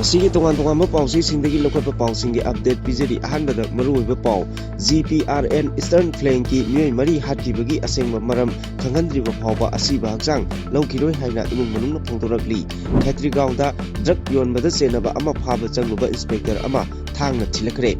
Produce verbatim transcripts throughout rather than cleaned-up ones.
ꯁꯤꯒꯤ ꯇꯣꯉꯥꯟ ꯇꯣꯉꯥꯟꯕ ꯄꯥꯎꯆꯦꯁꯤꯡꯗꯒꯤ ꯂꯧꯈꯠꯄ ꯄꯥꯎꯁꯤꯡꯒꯤ ꯑꯞꯗꯦꯠ ꯄꯤꯖꯔꯤ꯫ ꯑꯍꯥꯟꯕꯗ ꯃꯔꯨꯑꯣꯏꯕ ꯄꯥꯎ, G P R N Eastern Flankꯀꯤ ꯃꯤꯑꯣꯏ ꯃꯔꯤ ꯍꯥꯠꯈꯤꯕꯒꯤ ꯑꯁꯦꯡꯕ ꯃꯔꯝ ꯈꯪꯍꯟꯗ꯭ꯔꯤꯕ ꯐꯥꯎꯕ ꯑꯁꯤꯕ ꯍꯛꯆꯥꯡ ꯂꯧꯈꯤꯔꯣꯏ ꯍꯥꯏꯅ ꯏꯃꯨꯡ ꯃꯅꯨꯡꯅ ꯐꯣꯡꯗꯣꯔꯛꯂꯤ꯫ ꯈꯦꯇ꯭ꯔꯤꯒꯥꯎꯗ ꯗ꯭ꯔꯒ ꯌꯣꯟꯕꯗ ꯆꯦꯟꯅꯕ ꯑꯃ ꯐꯥꯕ ꯆꯪꯂꯨꯕ ꯏꯟꯁꯄꯦꯛꯇꯔ ꯑꯃ ꯊꯥꯡꯅ ꯊꯤꯜꯂꯛꯈ꯭ꯔꯦ꯫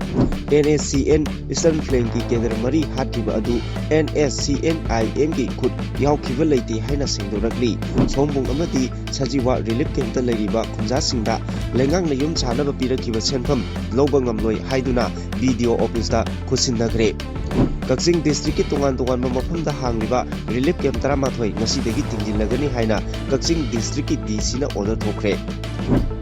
And S C and Eastern Flankꯀꯤ cadre ꯃꯔꯤ ꯍꯥꯠꯈꯤꯕ ꯑꯗꯨ ꯑꯦꯟ ꯑꯦꯁ ꯁꯤ ꯑꯦꯟ ꯑꯥꯏ ꯑꯦꯝꯒꯤ ꯈꯨꯠ ꯌꯥꯎꯈꯤꯕ ꯂꯩꯇꯦ ꯍꯥꯏꯅ ꯁꯦꯡꯗꯣꯔꯛꯂꯤ꯫ ꯁꯣꯝꯕꯨꯡ ꯑꯃꯗꯤ ꯁꯖꯤꯋꯥ ꯔꯤꯂꯤꯐ ꯀꯦꯝꯞꯇ ꯂꯩꯔꯤꯕ ꯈꯨꯟꯖꯥꯁꯤꯡꯗ ꯂꯩꯉꯥꯛꯅ ꯌꯨꯝ ꯁꯥꯅꯕ ꯄꯤꯔꯛꯈꯤꯕ ꯁꯦꯟꯐꯝ ꯂꯧꯕ ꯉꯝꯂꯣꯏ ꯍꯥꯏꯗꯨꯅ ꯕꯤ ꯗꯤ ꯑꯣ ꯑꯣꯐꯤꯁꯇ ꯈꯨꯠꯁꯤꯟꯅꯈ꯭ꯔꯦ꯫ ꯀꯛꯆꯤꯡ ꯗꯤꯁꯇ꯭ꯔꯤꯛꯀꯤ ꯇꯣꯉꯥꯟ ꯇꯣꯉꯥꯟꯕ ꯃꯐꯝꯗ ꯍꯥꯡꯂꯤꯕ ꯔꯤꯂꯤꯐ ꯀꯦꯝꯞ ꯇꯔꯥꯃꯥꯊꯣꯏ ꯉꯁꯤꯗꯒꯤ ꯊꯤꯡꯖꯤꯜꯂꯒꯅꯤ ꯍꯥꯏꯅ ꯀꯛꯆꯤꯡ ꯗꯤꯁꯇ꯭ꯔꯤꯛꯀꯤ ꯗꯤ ꯁꯤꯅ ꯑꯣꯔꯗꯔ ꯊꯣꯛꯈ꯭ꯔꯦ꯫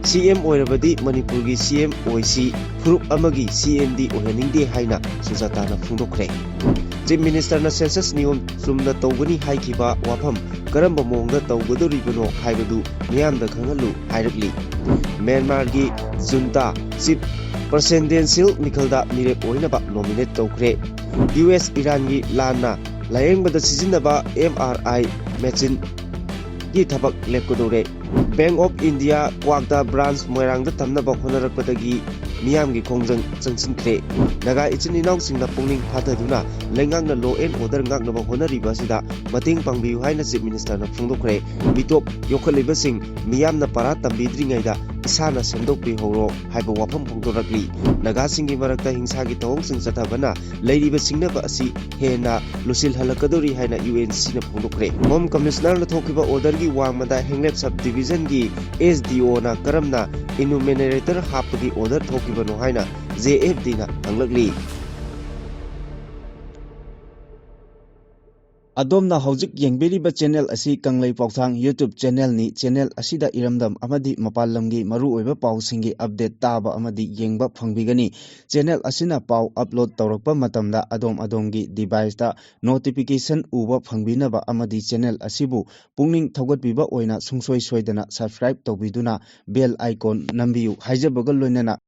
ꯁꯤ ꯑꯦꯝ ꯑꯣꯏꯔꯕꯗꯤ ꯃꯅꯤꯄꯨꯔꯒꯤ ꯁꯤ ꯑꯦꯝ ꯑꯣꯏꯁꯤ, ꯐꯨꯔꯨꯞ ꯑꯃꯒꯤ ꯁꯤ ꯑꯦꯝꯗꯤ ꯑꯣꯏꯍꯟꯅꯤꯡꯗꯦ ꯍꯥꯏꯅ ꯁꯨꯖꯥꯇꯥꯅ ꯐꯣꯡꯗꯣꯛꯈ꯭ꯔꯦ꯫ ꯆꯤꯐ ꯃꯤꯅꯤꯁꯇꯔꯅ ꯁꯦꯟꯁꯁ ꯅꯤꯌꯣꯝ ꯆꯨꯝꯅ ꯇꯧꯒꯅꯤ ꯍꯥꯏꯈꯤꯕ ꯋꯥꯐꯝ ꯀꯔꯝꯕ ꯃꯑꯣꯡꯗ ꯇꯧꯒꯗꯧꯔꯤꯕꯅꯣ ꯍꯥꯏꯕꯗꯨ ꯃꯤꯌꯥꯝꯗ ꯈꯪꯍꯜꯂꯨ ꯍꯥꯏꯔꯛꯂꯤ꯫ ꯃ꯭ꯌꯥꯟꯃꯥꯔꯒꯤ ꯖꯨꯟꯇꯥ ꯆꯤꯐ ꯄ꯭ꯔꯁꯤꯗꯦꯟꯁꯤꯌꯦꯜ ꯃꯤꯈꯜꯗ ꯃꯤꯔꯦꯞ ꯑꯣꯏꯅꯕ ꯅꯣꯃꯤꯅꯦꯠ ꯇꯧꯈ꯭ꯔꯦ꯫ ꯌꯨ ꯑꯦꯁ ꯏꯔꯥꯟꯒꯤ ꯂꯥꯟꯅ ꯂꯥꯌꯦꯡꯕꯗ ꯁꯤꯖꯤꯟꯅꯕ ꯑꯦꯝ ꯑꯥꯔ ꯑꯥꯏ ꯃꯦꯆꯤꯟꯒꯤ ꯊꯕꯛ ꯂꯦꯞꯀꯗꯧꯔꯦ꯫ Bank of India Kwakta branch ꯃꯣꯏꯔꯥꯡꯗ ꯊꯝꯅꯕ ꯍꯣꯠꯅꯔꯛꯄꯗꯒꯤ ꯃꯤꯌꯥꯝꯒꯤ ꯈꯣꯡꯖꯪ ꯆꯪꯁꯤꯟꯈ꯭ꯔꯦ꯫ ꯅꯥꯒꯥ ꯏꯆꯤꯟ ꯏꯅꯥꯎꯁꯤꯡꯅ ꯄꯨꯛꯅꯤꯡ ꯐꯥꯊꯗꯨꯅ ꯂꯩꯉꯥꯛꯅ law and order ꯉꯥꯛꯅꯕ ꯍꯣꯠꯅꯔꯤꯕ ꯑꯁꯤꯗ ꯃꯇꯦꯡ ꯄꯥꯡꯕꯤꯌꯨ ꯍꯥꯏꯅ ꯆꯤꯐ ꯃꯤꯅꯤꯁꯇꯔꯅ ꯐꯣꯡꯗꯣꯛꯈ꯭ꯔꯦ꯫ ꯃꯤꯇꯣꯞ ꯌꯣꯛꯈꯠꯂꯤꯕꯁꯤꯡ ꯃꯤꯌꯥꯝꯅ ꯄꯔꯥ ꯇꯝꯕꯤꯗ꯭ꯔꯤꯉꯩꯗ ꯏꯁꯥꯅ ꯁꯦꯝꯗꯣꯛꯄꯤꯍꯧꯔꯣ ꯍꯥꯏꯕ ꯋꯥꯐꯝ ꯐꯣꯡꯗꯣꯔꯛꯂꯤ꯫ ꯅꯥꯒꯥꯁꯤꯡꯒꯤ ꯃꯔꯛꯇ ꯍꯤꯡꯁꯥꯒꯤ ꯊꯧꯑꯣꯡꯁꯤꯡ ꯆꯠꯊꯕꯅ ꯂꯩꯔꯤꯕ ꯁꯤꯡꯅꯕ ꯑꯁꯤ ꯍꯦꯟꯅ ꯂꯨꯁꯤꯜꯍꯜꯂꯛꯀꯗꯧꯔꯤ ꯍꯥꯏꯅ ꯌꯨ ꯑꯦꯟ ꯁꯤꯅ ꯐꯣꯡꯗꯣꯛꯈ꯭ꯔꯦ꯫ ꯍꯣꯝ ꯀꯃꯤꯁꯅꯔꯅ ꯊꯣꯛꯈꯤꯕ ꯑꯣꯔꯗꯔꯒꯤ ꯋꯥꯡꯃꯗ ꯍꯦꯡꯂꯦꯞ ꯁꯕ ꯗꯤꯕꯤꯖꯟꯒꯤ ꯑꯦꯁ ꯗꯤ ꯑꯣꯅ ꯀꯔꯝꯅ ꯏꯅꯨꯃꯦꯔꯦꯇꯔ ꯍꯥꯞꯄꯒꯤ ꯑꯣꯔꯗꯔ ꯊꯣꯛꯈꯤꯕꯅꯣ ꯍꯥꯏꯅ ꯖꯦ ꯑꯦꯐ ꯗꯤꯅ ꯍꯪꯂꯛꯂꯤ꯫ ꯑꯗꯣꯝꯅ ꯍꯧꯖꯤꯛ ꯌꯦꯡꯕꯤꯔꯤꯕ ꯆꯦꯅꯦꯜ ꯑꯁꯤ ꯀꯪꯂꯩ ꯄꯥꯎꯊꯥꯡ YouTube ꯆꯦꯅꯦꯜꯅꯤ꯫ ꯆꯦꯅꯦꯜ ꯑꯁꯤꯗ ꯏꯔꯝꯗꯝ ꯑꯃꯗꯤ ꯃꯄꯥꯟ ꯂꯝꯒꯤ ꯃꯔꯨꯑꯣꯏꯕ ꯄꯥꯎꯁꯤꯡꯒꯤ ꯑꯞꯗꯦꯠ ꯇꯥꯕ ꯑꯃꯗꯤ ꯌꯦꯡꯕ ꯐꯪꯕꯤꯒꯅꯤ꯫ ꯆꯦꯅꯦꯜ ꯑꯁꯤꯅ ꯄꯥꯎ ꯑꯞꯂꯣꯗ ꯇꯧꯔꯛꯄ ꯃꯇꯝꯗ ꯑꯗꯣꯝ ꯑꯗꯣꯝꯒꯤ ꯗꯤꯚꯥꯏꯁꯇ ꯅꯣꯇꯤꯐꯤꯀꯦꯁꯟ ꯎꯕ ꯐꯪꯕꯤꯅꯕ ꯑꯃꯗꯤ ꯆꯦꯅꯦꯜ ꯑꯁꯤꯕꯨ ꯄꯨꯛꯅꯤꯡ ꯊꯧꯒꯠꯄꯤꯕ ꯑꯣꯏꯅ ꯁꯨꯡꯁꯣꯏ ꯁꯣꯏꯗꯅ ꯁꯕꯁꯀ꯭ꯔꯥꯏꯕ ꯇꯧꯕꯤꯗꯨꯅ ꯕꯦꯜ ꯑꯥꯏꯀꯣꯟ ꯅꯝꯕꯤꯌꯨ ꯍꯥꯏꯖꯕꯒ ꯂꯣꯏꯅꯅ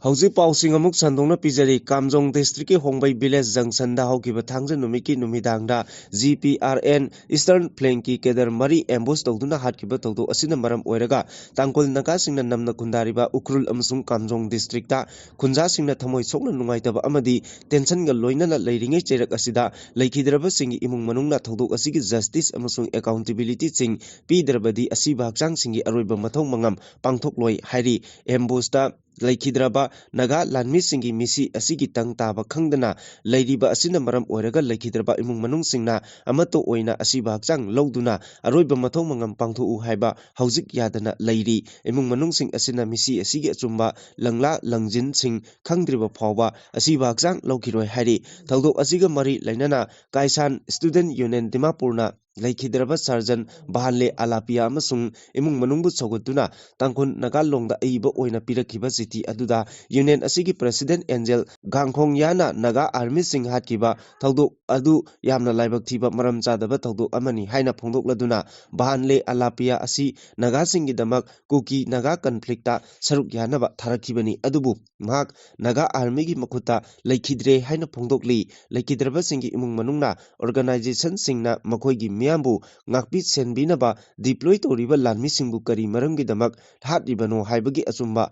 ꯍꯧꯖꯤꯛ ꯄꯥꯎꯁꯤꯡ ꯑꯃꯨꯛ ꯁꯟꯗꯣꯛꯅ ꯄꯤꯖꯔꯤ꯫ ꯀꯥꯝꯖꯣꯡ districtꯀꯤ ꯍꯣꯡꯕꯩ village junctionꯗ ꯍꯧꯈꯤꯕ ꯊꯥꯡꯖ ꯅꯨꯃꯤꯠꯀꯤ ꯅꯨꯃꯤꯗꯥꯡꯗ G P R N Eastern Flangꯀꯤ cadre ꯃꯔꯤ ambush ꯇꯧꯗꯨꯅ ꯍꯥꯠꯈꯤꯕ ꯊꯧꯗꯣꯛ ꯑꯁꯤꯅ ꯃꯔꯝ ꯑꯣꯏꯔꯒ ꯇꯥꯡꯈꯨꯜ ꯅꯥꯒꯥꯁꯤꯡꯅ ꯅꯝꯅ ꯈꯨꯟꯗꯥꯔꯤꯕ ꯎꯈ꯭ꯔꯨꯜ ꯑꯃꯁꯨꯡ ꯀꯥꯝꯖꯣꯡ districtꯇ ꯈꯨꯟꯖꯥꯁꯤꯡꯅ ꯊꯃꯣꯏ ꯁꯣꯛꯅ ꯅꯨꯡꯉꯥꯏꯇꯕ ꯑꯃꯗꯤ tensionꯒ ꯂꯣꯏꯅꯅ ꯂꯩꯔꯤꯉꯩ ꯆꯩꯔꯛ ꯑꯁꯤꯗ ꯂꯩꯈꯤꯗ꯭ꯔꯕꯁꯤꯡꯒꯤ ꯏꯃꯨꯡ ꯃꯅꯨꯡꯅ ꯊꯧꯗꯣꯛ ꯑꯁꯤꯒꯤ justice ꯑꯃꯁꯨꯡ accountabilityꯁꯤꯡ ꯄꯤꯗ꯭ꯔꯕꯗꯤ ꯑꯁꯤꯕ ꯍꯛꯆꯥꯡꯁꯤꯡꯒꯤ ꯑꯔꯣꯏꯕ ꯃꯊꯧ ꯃꯉꯝ ꯄꯥꯡꯊꯣꯛꯂꯣꯏ ꯍꯥꯏꯔꯤ꯫ Ambushꯇ ꯂꯩꯈꯤꯗ꯭ꯔꯕ ꯅꯥꯒꯥ ꯂꯥꯟꯃꯤꯁꯤꯡꯒꯤ ꯃꯤꯁꯤ ꯑꯁꯤꯒꯤ ꯇꯪ ꯇꯥꯕ ꯈꯪꯗꯅ ꯂꯩꯔꯤꯕ ꯑꯁꯤꯅ ꯃꯔꯝ ꯑꯣꯏꯔꯒ ꯂꯩꯈꯤꯗ꯭ꯔꯕ ꯏꯃꯨꯡ ꯃꯅꯨꯡꯁꯤꯡꯅ ꯑꯃꯠꯇ ꯑꯣꯏꯅ ꯑꯁꯤꯕ ꯍꯛꯆꯥꯡ ꯂꯧꯗꯨꯅ ꯑꯔꯣꯏꯕ ꯃꯊꯧ ꯃꯉꯝ ꯄꯥꯡꯊꯣꯛꯎ ꯍꯥꯏꯕ ꯍꯧꯖꯤꯛ ꯌꯥꯗꯅ ꯂꯩꯔꯤ꯫ ꯏꯃꯨꯡ ꯃꯅꯨꯡꯁꯤꯡ ꯑꯁꯤꯅ ꯃꯤꯁꯤ ꯑꯁꯤꯒꯤ ꯑꯆꯨꯝꯕ ꯂꯪꯂꯥ ꯂꯪꯖꯤꯟꯁꯤꯡ ꯈꯪꯗ꯭ꯔꯤꯕ ꯐꯥꯎꯕ ꯑꯁꯤꯕ ꯍꯛꯆꯥꯡ ꯂꯧꯈꯤꯔꯣꯏ ꯍꯥꯏꯔꯤ꯫ ꯊꯧꯗꯣꯛ ꯑꯁꯤꯒ ꯃꯔꯤ ꯂꯩꯅꯅ ꯀꯥꯏꯁꯥꯟ Student Union ꯗꯤꯃꯥꯄꯨꯔꯅ ꯂꯩꯈꯤꯗ꯭ꯔꯕ surgeon ꯚꯥꯟꯂꯦ ꯑꯂꯥꯄꯤꯌꯥ ꯑꯃꯁꯨꯡ ꯏꯃꯨꯡ ꯃꯅꯨꯡꯕꯨ ꯁꯧꯒꯠꯇꯨꯅ ꯇꯥꯡꯈꯨꯜ ꯅꯥꯒꯥ ꯂꯣꯡꯗ ꯑꯏꯕ ꯑꯣꯏꯅ ꯄꯤꯔꯛꯈꯤꯕ ꯆꯤꯊꯤ ꯑꯗꯨꯗ union ꯑꯁꯤꯒꯤ president ꯑꯦꯟꯖꯦꯜ ꯒꯥꯡꯈꯣꯡꯌꯥꯅ ꯅꯥꯒꯥ armyꯁꯤꯡ ꯍꯥꯠꯈꯤꯕ ꯊꯧꯗꯣꯛ ꯑꯗꯨ ꯌꯥꯝꯅ ꯂꯥꯏꯕꯛ ꯊꯤꯕ ꯃꯔꯝ ꯆꯥꯗꯕ ꯊꯧꯗꯣꯛ ꯑꯃꯅꯤ ꯍꯥꯏꯅ ꯐꯣꯡꯗꯣꯛꯂꯗꯨꯅ ꯚꯥꯟꯂꯦ ꯑꯂꯥꯄꯤꯌꯥ ꯑꯁꯤ ꯅꯥꯒꯥꯁꯤꯡꯒꯤꯗꯃꯛ ꯀꯨꯀꯤ ꯅꯥꯒꯥ conflictꯇ ꯁꯔꯨꯛ ꯌꯥꯅꯕ ꯊꯥꯔꯛꯈꯤꯕꯅꯤ꯫ ꯑꯗꯨꯕꯨ ꯃꯍꯥꯛ ꯅꯥꯒꯥ armyꯒꯤ ꯃꯈꯨꯠꯇ ꯂꯩꯈꯤꯗ꯭ꯔꯦ ꯍꯥꯏꯅ ꯐꯣꯡꯗꯣꯛꯂꯤ꯫ ꯂꯩꯈꯤꯗ꯭ꯔꯕꯁꯤꯡꯒꯤ ꯏꯃꯨꯡ ꯃꯅꯨꯡꯅ organizationꯁꯤꯡꯅ ꯃꯈꯣꯏꯒꯤ ꯃꯤꯌꯥꯝꯕꯨ ꯉꯥꯛꯄꯤ ꯁꯦꯟꯕꯤꯅꯕ deploy ꯇꯧꯔꯤꯕ ꯂꯥꯟꯃꯤꯁꯤꯡꯕꯨ ꯀꯔꯤ ꯃꯔꯝꯒꯤꯗꯃꯛ ꯍꯥꯠꯂꯤꯕꯅꯣ ꯍꯥꯏꯕꯒꯤ ꯑꯆꯨꯝꯕ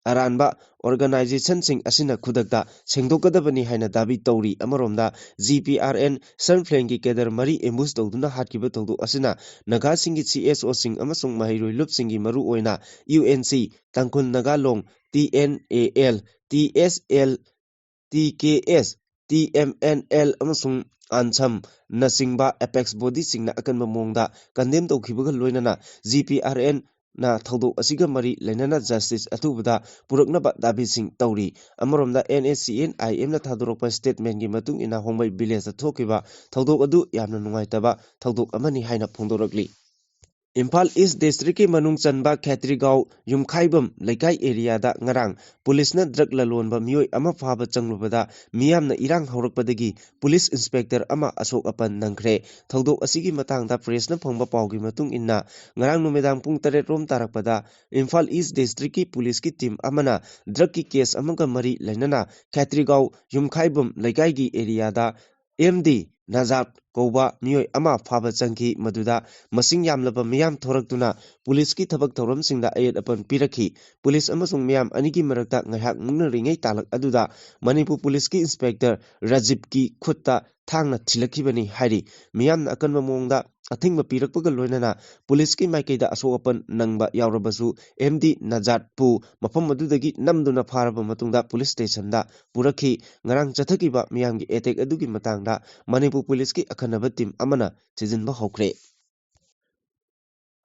ꯑꯔꯥꯟꯕ organizationꯁꯤꯡ ꯑꯁꯤꯅ ꯈꯨꯗꯛꯇ ꯁꯦꯡꯗꯣꯛꯀꯗꯕꯅꯤ ꯍꯥꯏꯅ ꯗꯥꯕꯤ ꯇꯧꯔꯤ꯫ ꯑꯃꯔꯣꯝꯗ G P R N Eastern Flangꯀꯤ cadre ꯃꯔꯤ ambush ꯇꯧꯗꯨꯅ ꯍꯥꯠꯈꯤꯕ ꯊꯧꯗꯣꯛ ꯑꯁꯤꯅ ꯅꯥꯒꯥꯁꯤꯡꯒꯤ C S Oꯁꯤꯡ ꯑꯃꯁꯨꯡ ꯃꯍꯩꯔꯣꯏ ꯂꯨꯞꯁꯤꯡꯒꯤ ꯃꯔꯨꯑꯣꯏꯅ U N C, Tangkhul Naga long, T N A L, T S L, T K S, T M N L ꯑꯃꯁꯨꯡ ANSAM ꯅꯆꯤꯡꯕ apex bodyꯁꯤꯡꯅ ꯑꯀꯟꯕ ꯃꯑꯣꯡꯗ condemn ꯇꯧꯈꯤꯕꯒ ꯂꯣꯏꯅꯅ G P R N ꯅ ꯊꯧꯗꯣꯛ ꯑꯁꯤꯒ ꯃꯔꯤ ꯂꯩꯅꯅ justice ꯑꯊꯨꯕꯗ ꯄꯨꯔꯛꯅꯕ ꯗꯥꯕꯤꯁꯤꯡ ꯇꯧꯔꯤ꯫ ꯑꯃꯔꯣꯝꯗ N S C N I Mꯅ ꯊꯥꯗꯣꯔꯛꯄ statementꯀꯤ ꯃꯇꯨꯡ ꯏꯟꯅ ꯍꯣꯡꯕꯩ villageꯇ ꯊꯣꯛꯈꯤꯕ ꯊꯧꯗꯣꯛ ꯑꯗꯨ ꯌꯥꯝꯅ ꯅꯨꯡꯉꯥꯏꯇꯕ ꯊꯧꯗꯣꯛ ꯑꯃꯅꯤ ꯍꯥꯏꯅ ꯐꯣꯡꯗꯣꯔꯛꯂꯤ꯫ ꯏꯝꯐꯥꯜ ꯏꯁ ꯗꯤꯁꯇ꯭ꯔꯤꯛꯀꯤ ꯃꯅꯨꯡ ꯆꯟꯕ ꯈꯦꯇ꯭ꯔꯤꯒꯥꯎ ꯌꯨꯝꯈꯥꯏꯕꯝ ꯂꯩꯀꯥꯏ ꯑꯦꯔꯤꯌꯥꯗ ꯉꯔꯥꯡ ꯄꯨꯂꯤꯁꯅ ꯗ꯭ꯔꯒ ꯂꯂꯣꯟꯕ ꯃꯤꯑꯣꯏ ꯑꯃ ꯐꯥꯕ ꯆꯪꯂꯨꯕꯗ ꯃꯤꯌꯥꯝꯅ ꯏꯔꯥꯡ ꯍꯧꯔꯛꯄꯗꯒꯤ ꯄꯨꯂꯤꯁ ꯏꯟꯁꯄꯦꯛꯇꯔ ꯑꯃ ꯑꯁꯣꯛ ꯑꯄꯟ ꯅꯪꯈ꯭ꯔꯦ꯫ ꯊꯧꯗꯣꯛ ꯑꯁꯤꯒꯤ ꯃꯇꯥꯡꯗ ꯄ꯭ꯔꯦꯁꯅ ꯐꯪꯕ ꯄꯥꯎꯒꯤ ꯃꯇꯨꯡ ꯏꯟꯅ, ꯉꯔꯥꯡ ꯅꯨꯃꯤꯗꯥꯡ ꯄꯨꯡ ꯇꯔꯦꯠ ꯔꯣꯝ ꯇꯥꯔꯛꯄꯗ ꯏꯝꯐꯥꯜ ꯏꯁ ꯗꯤꯁꯇ꯭ꯔꯤꯛꯀꯤ ꯄꯨꯂꯤꯁꯀꯤ ꯇꯤꯝ ꯑꯃꯅ ꯗ꯭ꯔꯒꯀꯤ ꯀꯦꯁ ꯑꯃꯒ ꯃꯔꯤ ꯂꯩꯅꯅ ꯈꯦꯇ꯭ꯔꯤꯒꯥꯎ ꯌꯨꯝꯈꯥꯏꯕꯝ ꯂꯩꯀꯥꯏꯒꯤ ꯑꯦꯔꯤꯌꯥꯗ ꯑꯦꯝ ꯗꯤ ꯅꯖꯥꯠ ꯀꯧꯕ ꯃꯤꯑꯣꯏ ꯑꯃ ꯐꯥꯕ ꯆꯪꯈꯤ꯫ ꯃꯗꯨꯗ ꯃꯁꯤꯡ ꯌꯥꯝꯂꯕ ꯃꯤꯌꯥꯝ ꯊꯣꯔꯛꯇꯨꯅ ꯄꯨꯂꯤꯁꯀꯤ ꯊꯕꯛ ꯊꯧꯔꯝꯁꯤꯡꯗ ꯑꯌꯦꯠ ꯑꯄꯟ ꯄꯤꯔꯛꯈꯤ꯫ ꯄꯨꯂꯤꯁ ꯑꯃꯁꯨꯡ ꯃꯤꯌꯥꯝ ꯑꯅꯤꯒꯤ ꯃꯔꯛꯇ ꯉꯥꯏꯍꯥꯛ ꯃꯨꯛꯅꯔꯤꯉꯩ ꯇꯥꯂꯛ ꯑꯗꯨꯗ ꯃꯅꯤꯄꯨꯔ ꯄꯨꯂꯤꯁꯀꯤ ꯏꯟꯁꯄꯦꯛꯇꯔ ꯔꯥꯖꯤꯕꯀꯤ ꯈꯨꯠꯇ ꯊꯥꯡꯅ ꯊꯤꯜꯂꯛꯈꯤꯕꯅꯤ ꯍꯥꯏꯔꯤ꯫ ꯃꯤꯌꯥꯝꯅ ꯑꯀꯟꯕ ꯃꯑꯣꯡꯗ ꯑꯊꯤꯡꯕ ꯄꯤꯔꯛꯄꯒ ꯂꯣꯏꯅꯅ ꯄꯨꯂꯤꯁꯀꯤ ꯃꯥꯏꯀꯩꯗ ꯑꯁꯣꯛ ꯑꯄꯟ ꯅꯪꯕ ꯌꯥꯎꯔꯕꯁꯨ, ꯑꯦꯝ ꯗꯤ ꯅꯖꯥꯠꯄꯨ ꯃꯐꯝ ꯑꯗꯨꯗꯒꯤ ꯅꯝꯗꯨꯅ ꯐꯥꯔꯕ ꯃꯇꯨꯡꯗ ꯄꯨꯂꯤꯁ ꯁ꯭ꯇꯦꯁꯟꯗ ꯄꯨꯔꯛꯈꯤ꯫ ꯉꯔꯥꯡ ꯆꯠꯊꯈꯤꯕ ꯃꯤꯌꯥꯝꯒꯤ ꯑꯦꯇꯦꯛ ꯑꯗꯨꯒꯤ ꯃꯇꯥꯡꯗ ꯃꯅꯤꯄꯨꯔ ꯄꯨꯂꯤꯁꯀꯤ ꯑꯈꯟꯅꯕ ꯇꯤꯝ ꯑꯃꯅ ꯊꯤꯖꯤꯟꯕ ꯍꯧꯈ꯭ꯔꯦ꯫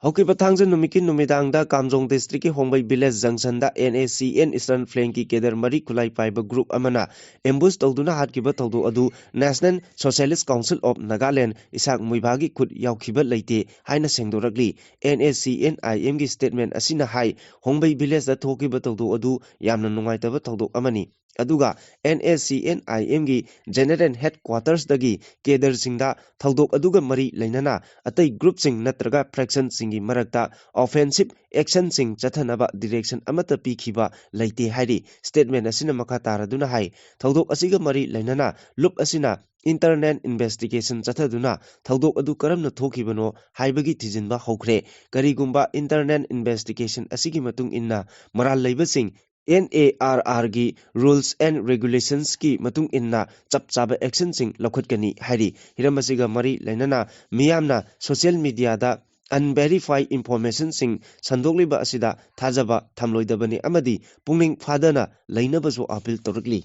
ꯍꯧꯈꯤꯕ ꯊꯥꯡꯖ ꯅꯨꯃꯤꯠꯀꯤ ꯅꯨꯃꯤꯗꯥꯡꯗ ꯀꯥꯝꯖꯣꯡ ꯗꯤꯁꯇ꯭ꯔꯤꯛꯀꯤ ꯍꯣꯡꯕꯩ ꯚꯤꯂꯦꯖ ꯖꯪꯁꯟꯗ ꯑꯦꯟ ꯑꯦ ꯁꯤ ꯑꯦꯟ ꯏꯁꯇꯔꯟ ꯐ꯭ꯂꯦꯡꯀꯤ ꯀꯦꯗꯔ ꯃꯔꯤ ꯈꯨꯠꯂꯥꯏ ꯄꯥꯏꯕ ꯒ꯭ꯔꯨꯞ ꯑꯃꯅ ꯑꯦꯝꯕꯨꯁ ꯇꯧꯗꯨꯅ ꯍꯥꯠꯈꯤꯕ ꯊꯧꯗꯣꯛ ꯑꯗꯨ National Socialist Council of Nagaland Isaac ꯃꯨꯏꯚꯥꯒꯤ ꯈꯨꯠ ꯌꯥꯎꯈꯤꯕ ꯂꯩꯇꯦ ꯍꯥꯏꯅ ꯁꯦꯡꯗꯣꯔꯛꯂꯤ꯫ ꯑꯦꯟ ꯑꯦ ꯁꯤ ꯑꯦꯟ ꯑꯥꯏ ꯑꯦꯝꯒꯤ ꯁ꯭ꯇꯦꯠꯃꯦꯟ ꯑꯁꯤꯅ ꯍꯥꯏ, ꯍꯣꯡꯕꯩ ꯚꯤꯂꯦꯖꯇ ꯊꯣꯛꯈꯤꯕ ꯊꯧꯗꯣꯛ ꯑꯗꯨ ꯌꯥꯝꯅ ꯅꯨꯡꯉꯥꯏꯇꯕ ꯊꯧꯗꯣꯛ ꯑꯃꯅꯤ꯫ ꯑꯗꯨꯒ ꯑꯦꯟ ꯑꯦ ꯁꯤ ꯑꯦꯟ ꯑꯥꯏ ꯑꯦꯝꯒꯤ ꯖꯦꯅꯔꯦꯜ ꯍꯦꯗꯀ꯭ꯋꯥꯇꯔꯁꯇꯒꯤ ꯀꯦꯗꯔꯁꯤꯡꯗ ꯊꯧꯗꯣꯛ ꯑꯗꯨꯒ ꯃꯔꯤ ꯂꯩꯅꯅ ꯑꯇꯩ ꯒ꯭ꯔꯨꯞꯁꯤꯡ ꯅꯠꯇ꯭ꯔꯒ ꯐ꯭ꯔꯦꯛꯁꯟꯁꯤꯡꯒꯤ ꯃꯔꯛꯇ ꯑꯣꯐꯦꯟꯁꯤꯞ ꯑꯦꯛꯁꯟꯁꯤꯡ ꯆꯠꯊꯅꯕ ꯗꯤꯔꯦꯛꯁꯟ ꯑꯃꯠꯇ ꯄꯤꯈꯤꯕ ꯂꯩꯇꯦ ꯍꯥꯏꯔꯤ꯫ ꯁ꯭ꯇꯦꯠꯃꯦꯟ ꯑꯁꯤꯅ ꯃꯈꯥ ꯇꯥꯔꯗꯨꯅ ꯍꯥꯏ, ꯊꯧꯗꯣꯛ ꯑꯁꯤꯒ ꯃꯔꯤ ꯂꯩꯅꯅ ꯂꯨꯞ ꯑꯁꯤꯅ ꯏꯟꯇꯔꯅꯦꯜ ꯏꯟꯚꯦꯁꯇꯤꯒꯦꯁꯟ ꯆꯠꯊꯗꯨꯅ ꯊꯧꯗꯣꯛ ꯑꯗꯨ ꯀꯔꯝꯅ ꯊꯣꯛꯈꯤꯕꯅꯣ ꯍꯥꯏꯕꯒꯤ ꯊꯤꯖꯤꯟꯕ ꯍꯧꯈ꯭ꯔꯦ꯫ ꯀꯔꯤꯒꯨꯝꯕ ꯏꯟꯇꯔꯅꯦꯜ ꯏꯟꯚꯦꯁꯇꯤꯒꯦꯁꯟ ꯑꯁꯤꯒꯤ ꯃꯇꯨꯡ ꯏꯟꯅ ꯃꯔꯥꯜ ꯂꯩꯕꯁꯤꯡ ꯑꯦꯟ ꯑꯦ ꯑꯥꯔ ꯑꯥꯔꯒꯤ rules and regulationsꯀꯤ ꯃꯇꯨꯡ ꯏꯟꯅ ꯆꯞ ꯆꯥꯕ ꯑꯦꯛꯁꯟꯁꯤꯡ ꯂꯧꯈꯠꯀꯅꯤ ꯍꯥꯏꯔꯤ꯫ ꯍꯤꯔꯝ ꯑꯁꯤꯒ ꯃꯔꯤ ꯂꯩꯅꯅ ꯃꯤꯌꯥꯝꯅ ꯁꯣꯁꯤꯌꯦꯜ ꯃꯤꯗꯤꯌꯥꯗ unverified informationꯁꯤꯡ ꯁꯟꯗꯣꯛꯂꯤꯕ ꯑꯁꯤꯗ ꯊꯥꯖꯕ ꯊꯝꯂꯣꯏꯗꯕꯅꯤ ꯑꯃꯗꯤ ꯄꯨꯛꯅꯤꯡ ꯐꯥꯗꯅ ꯂꯩꯅꯕꯁꯨ ꯑꯥꯄꯤꯜ ꯇꯧꯔꯛꯂꯤ꯫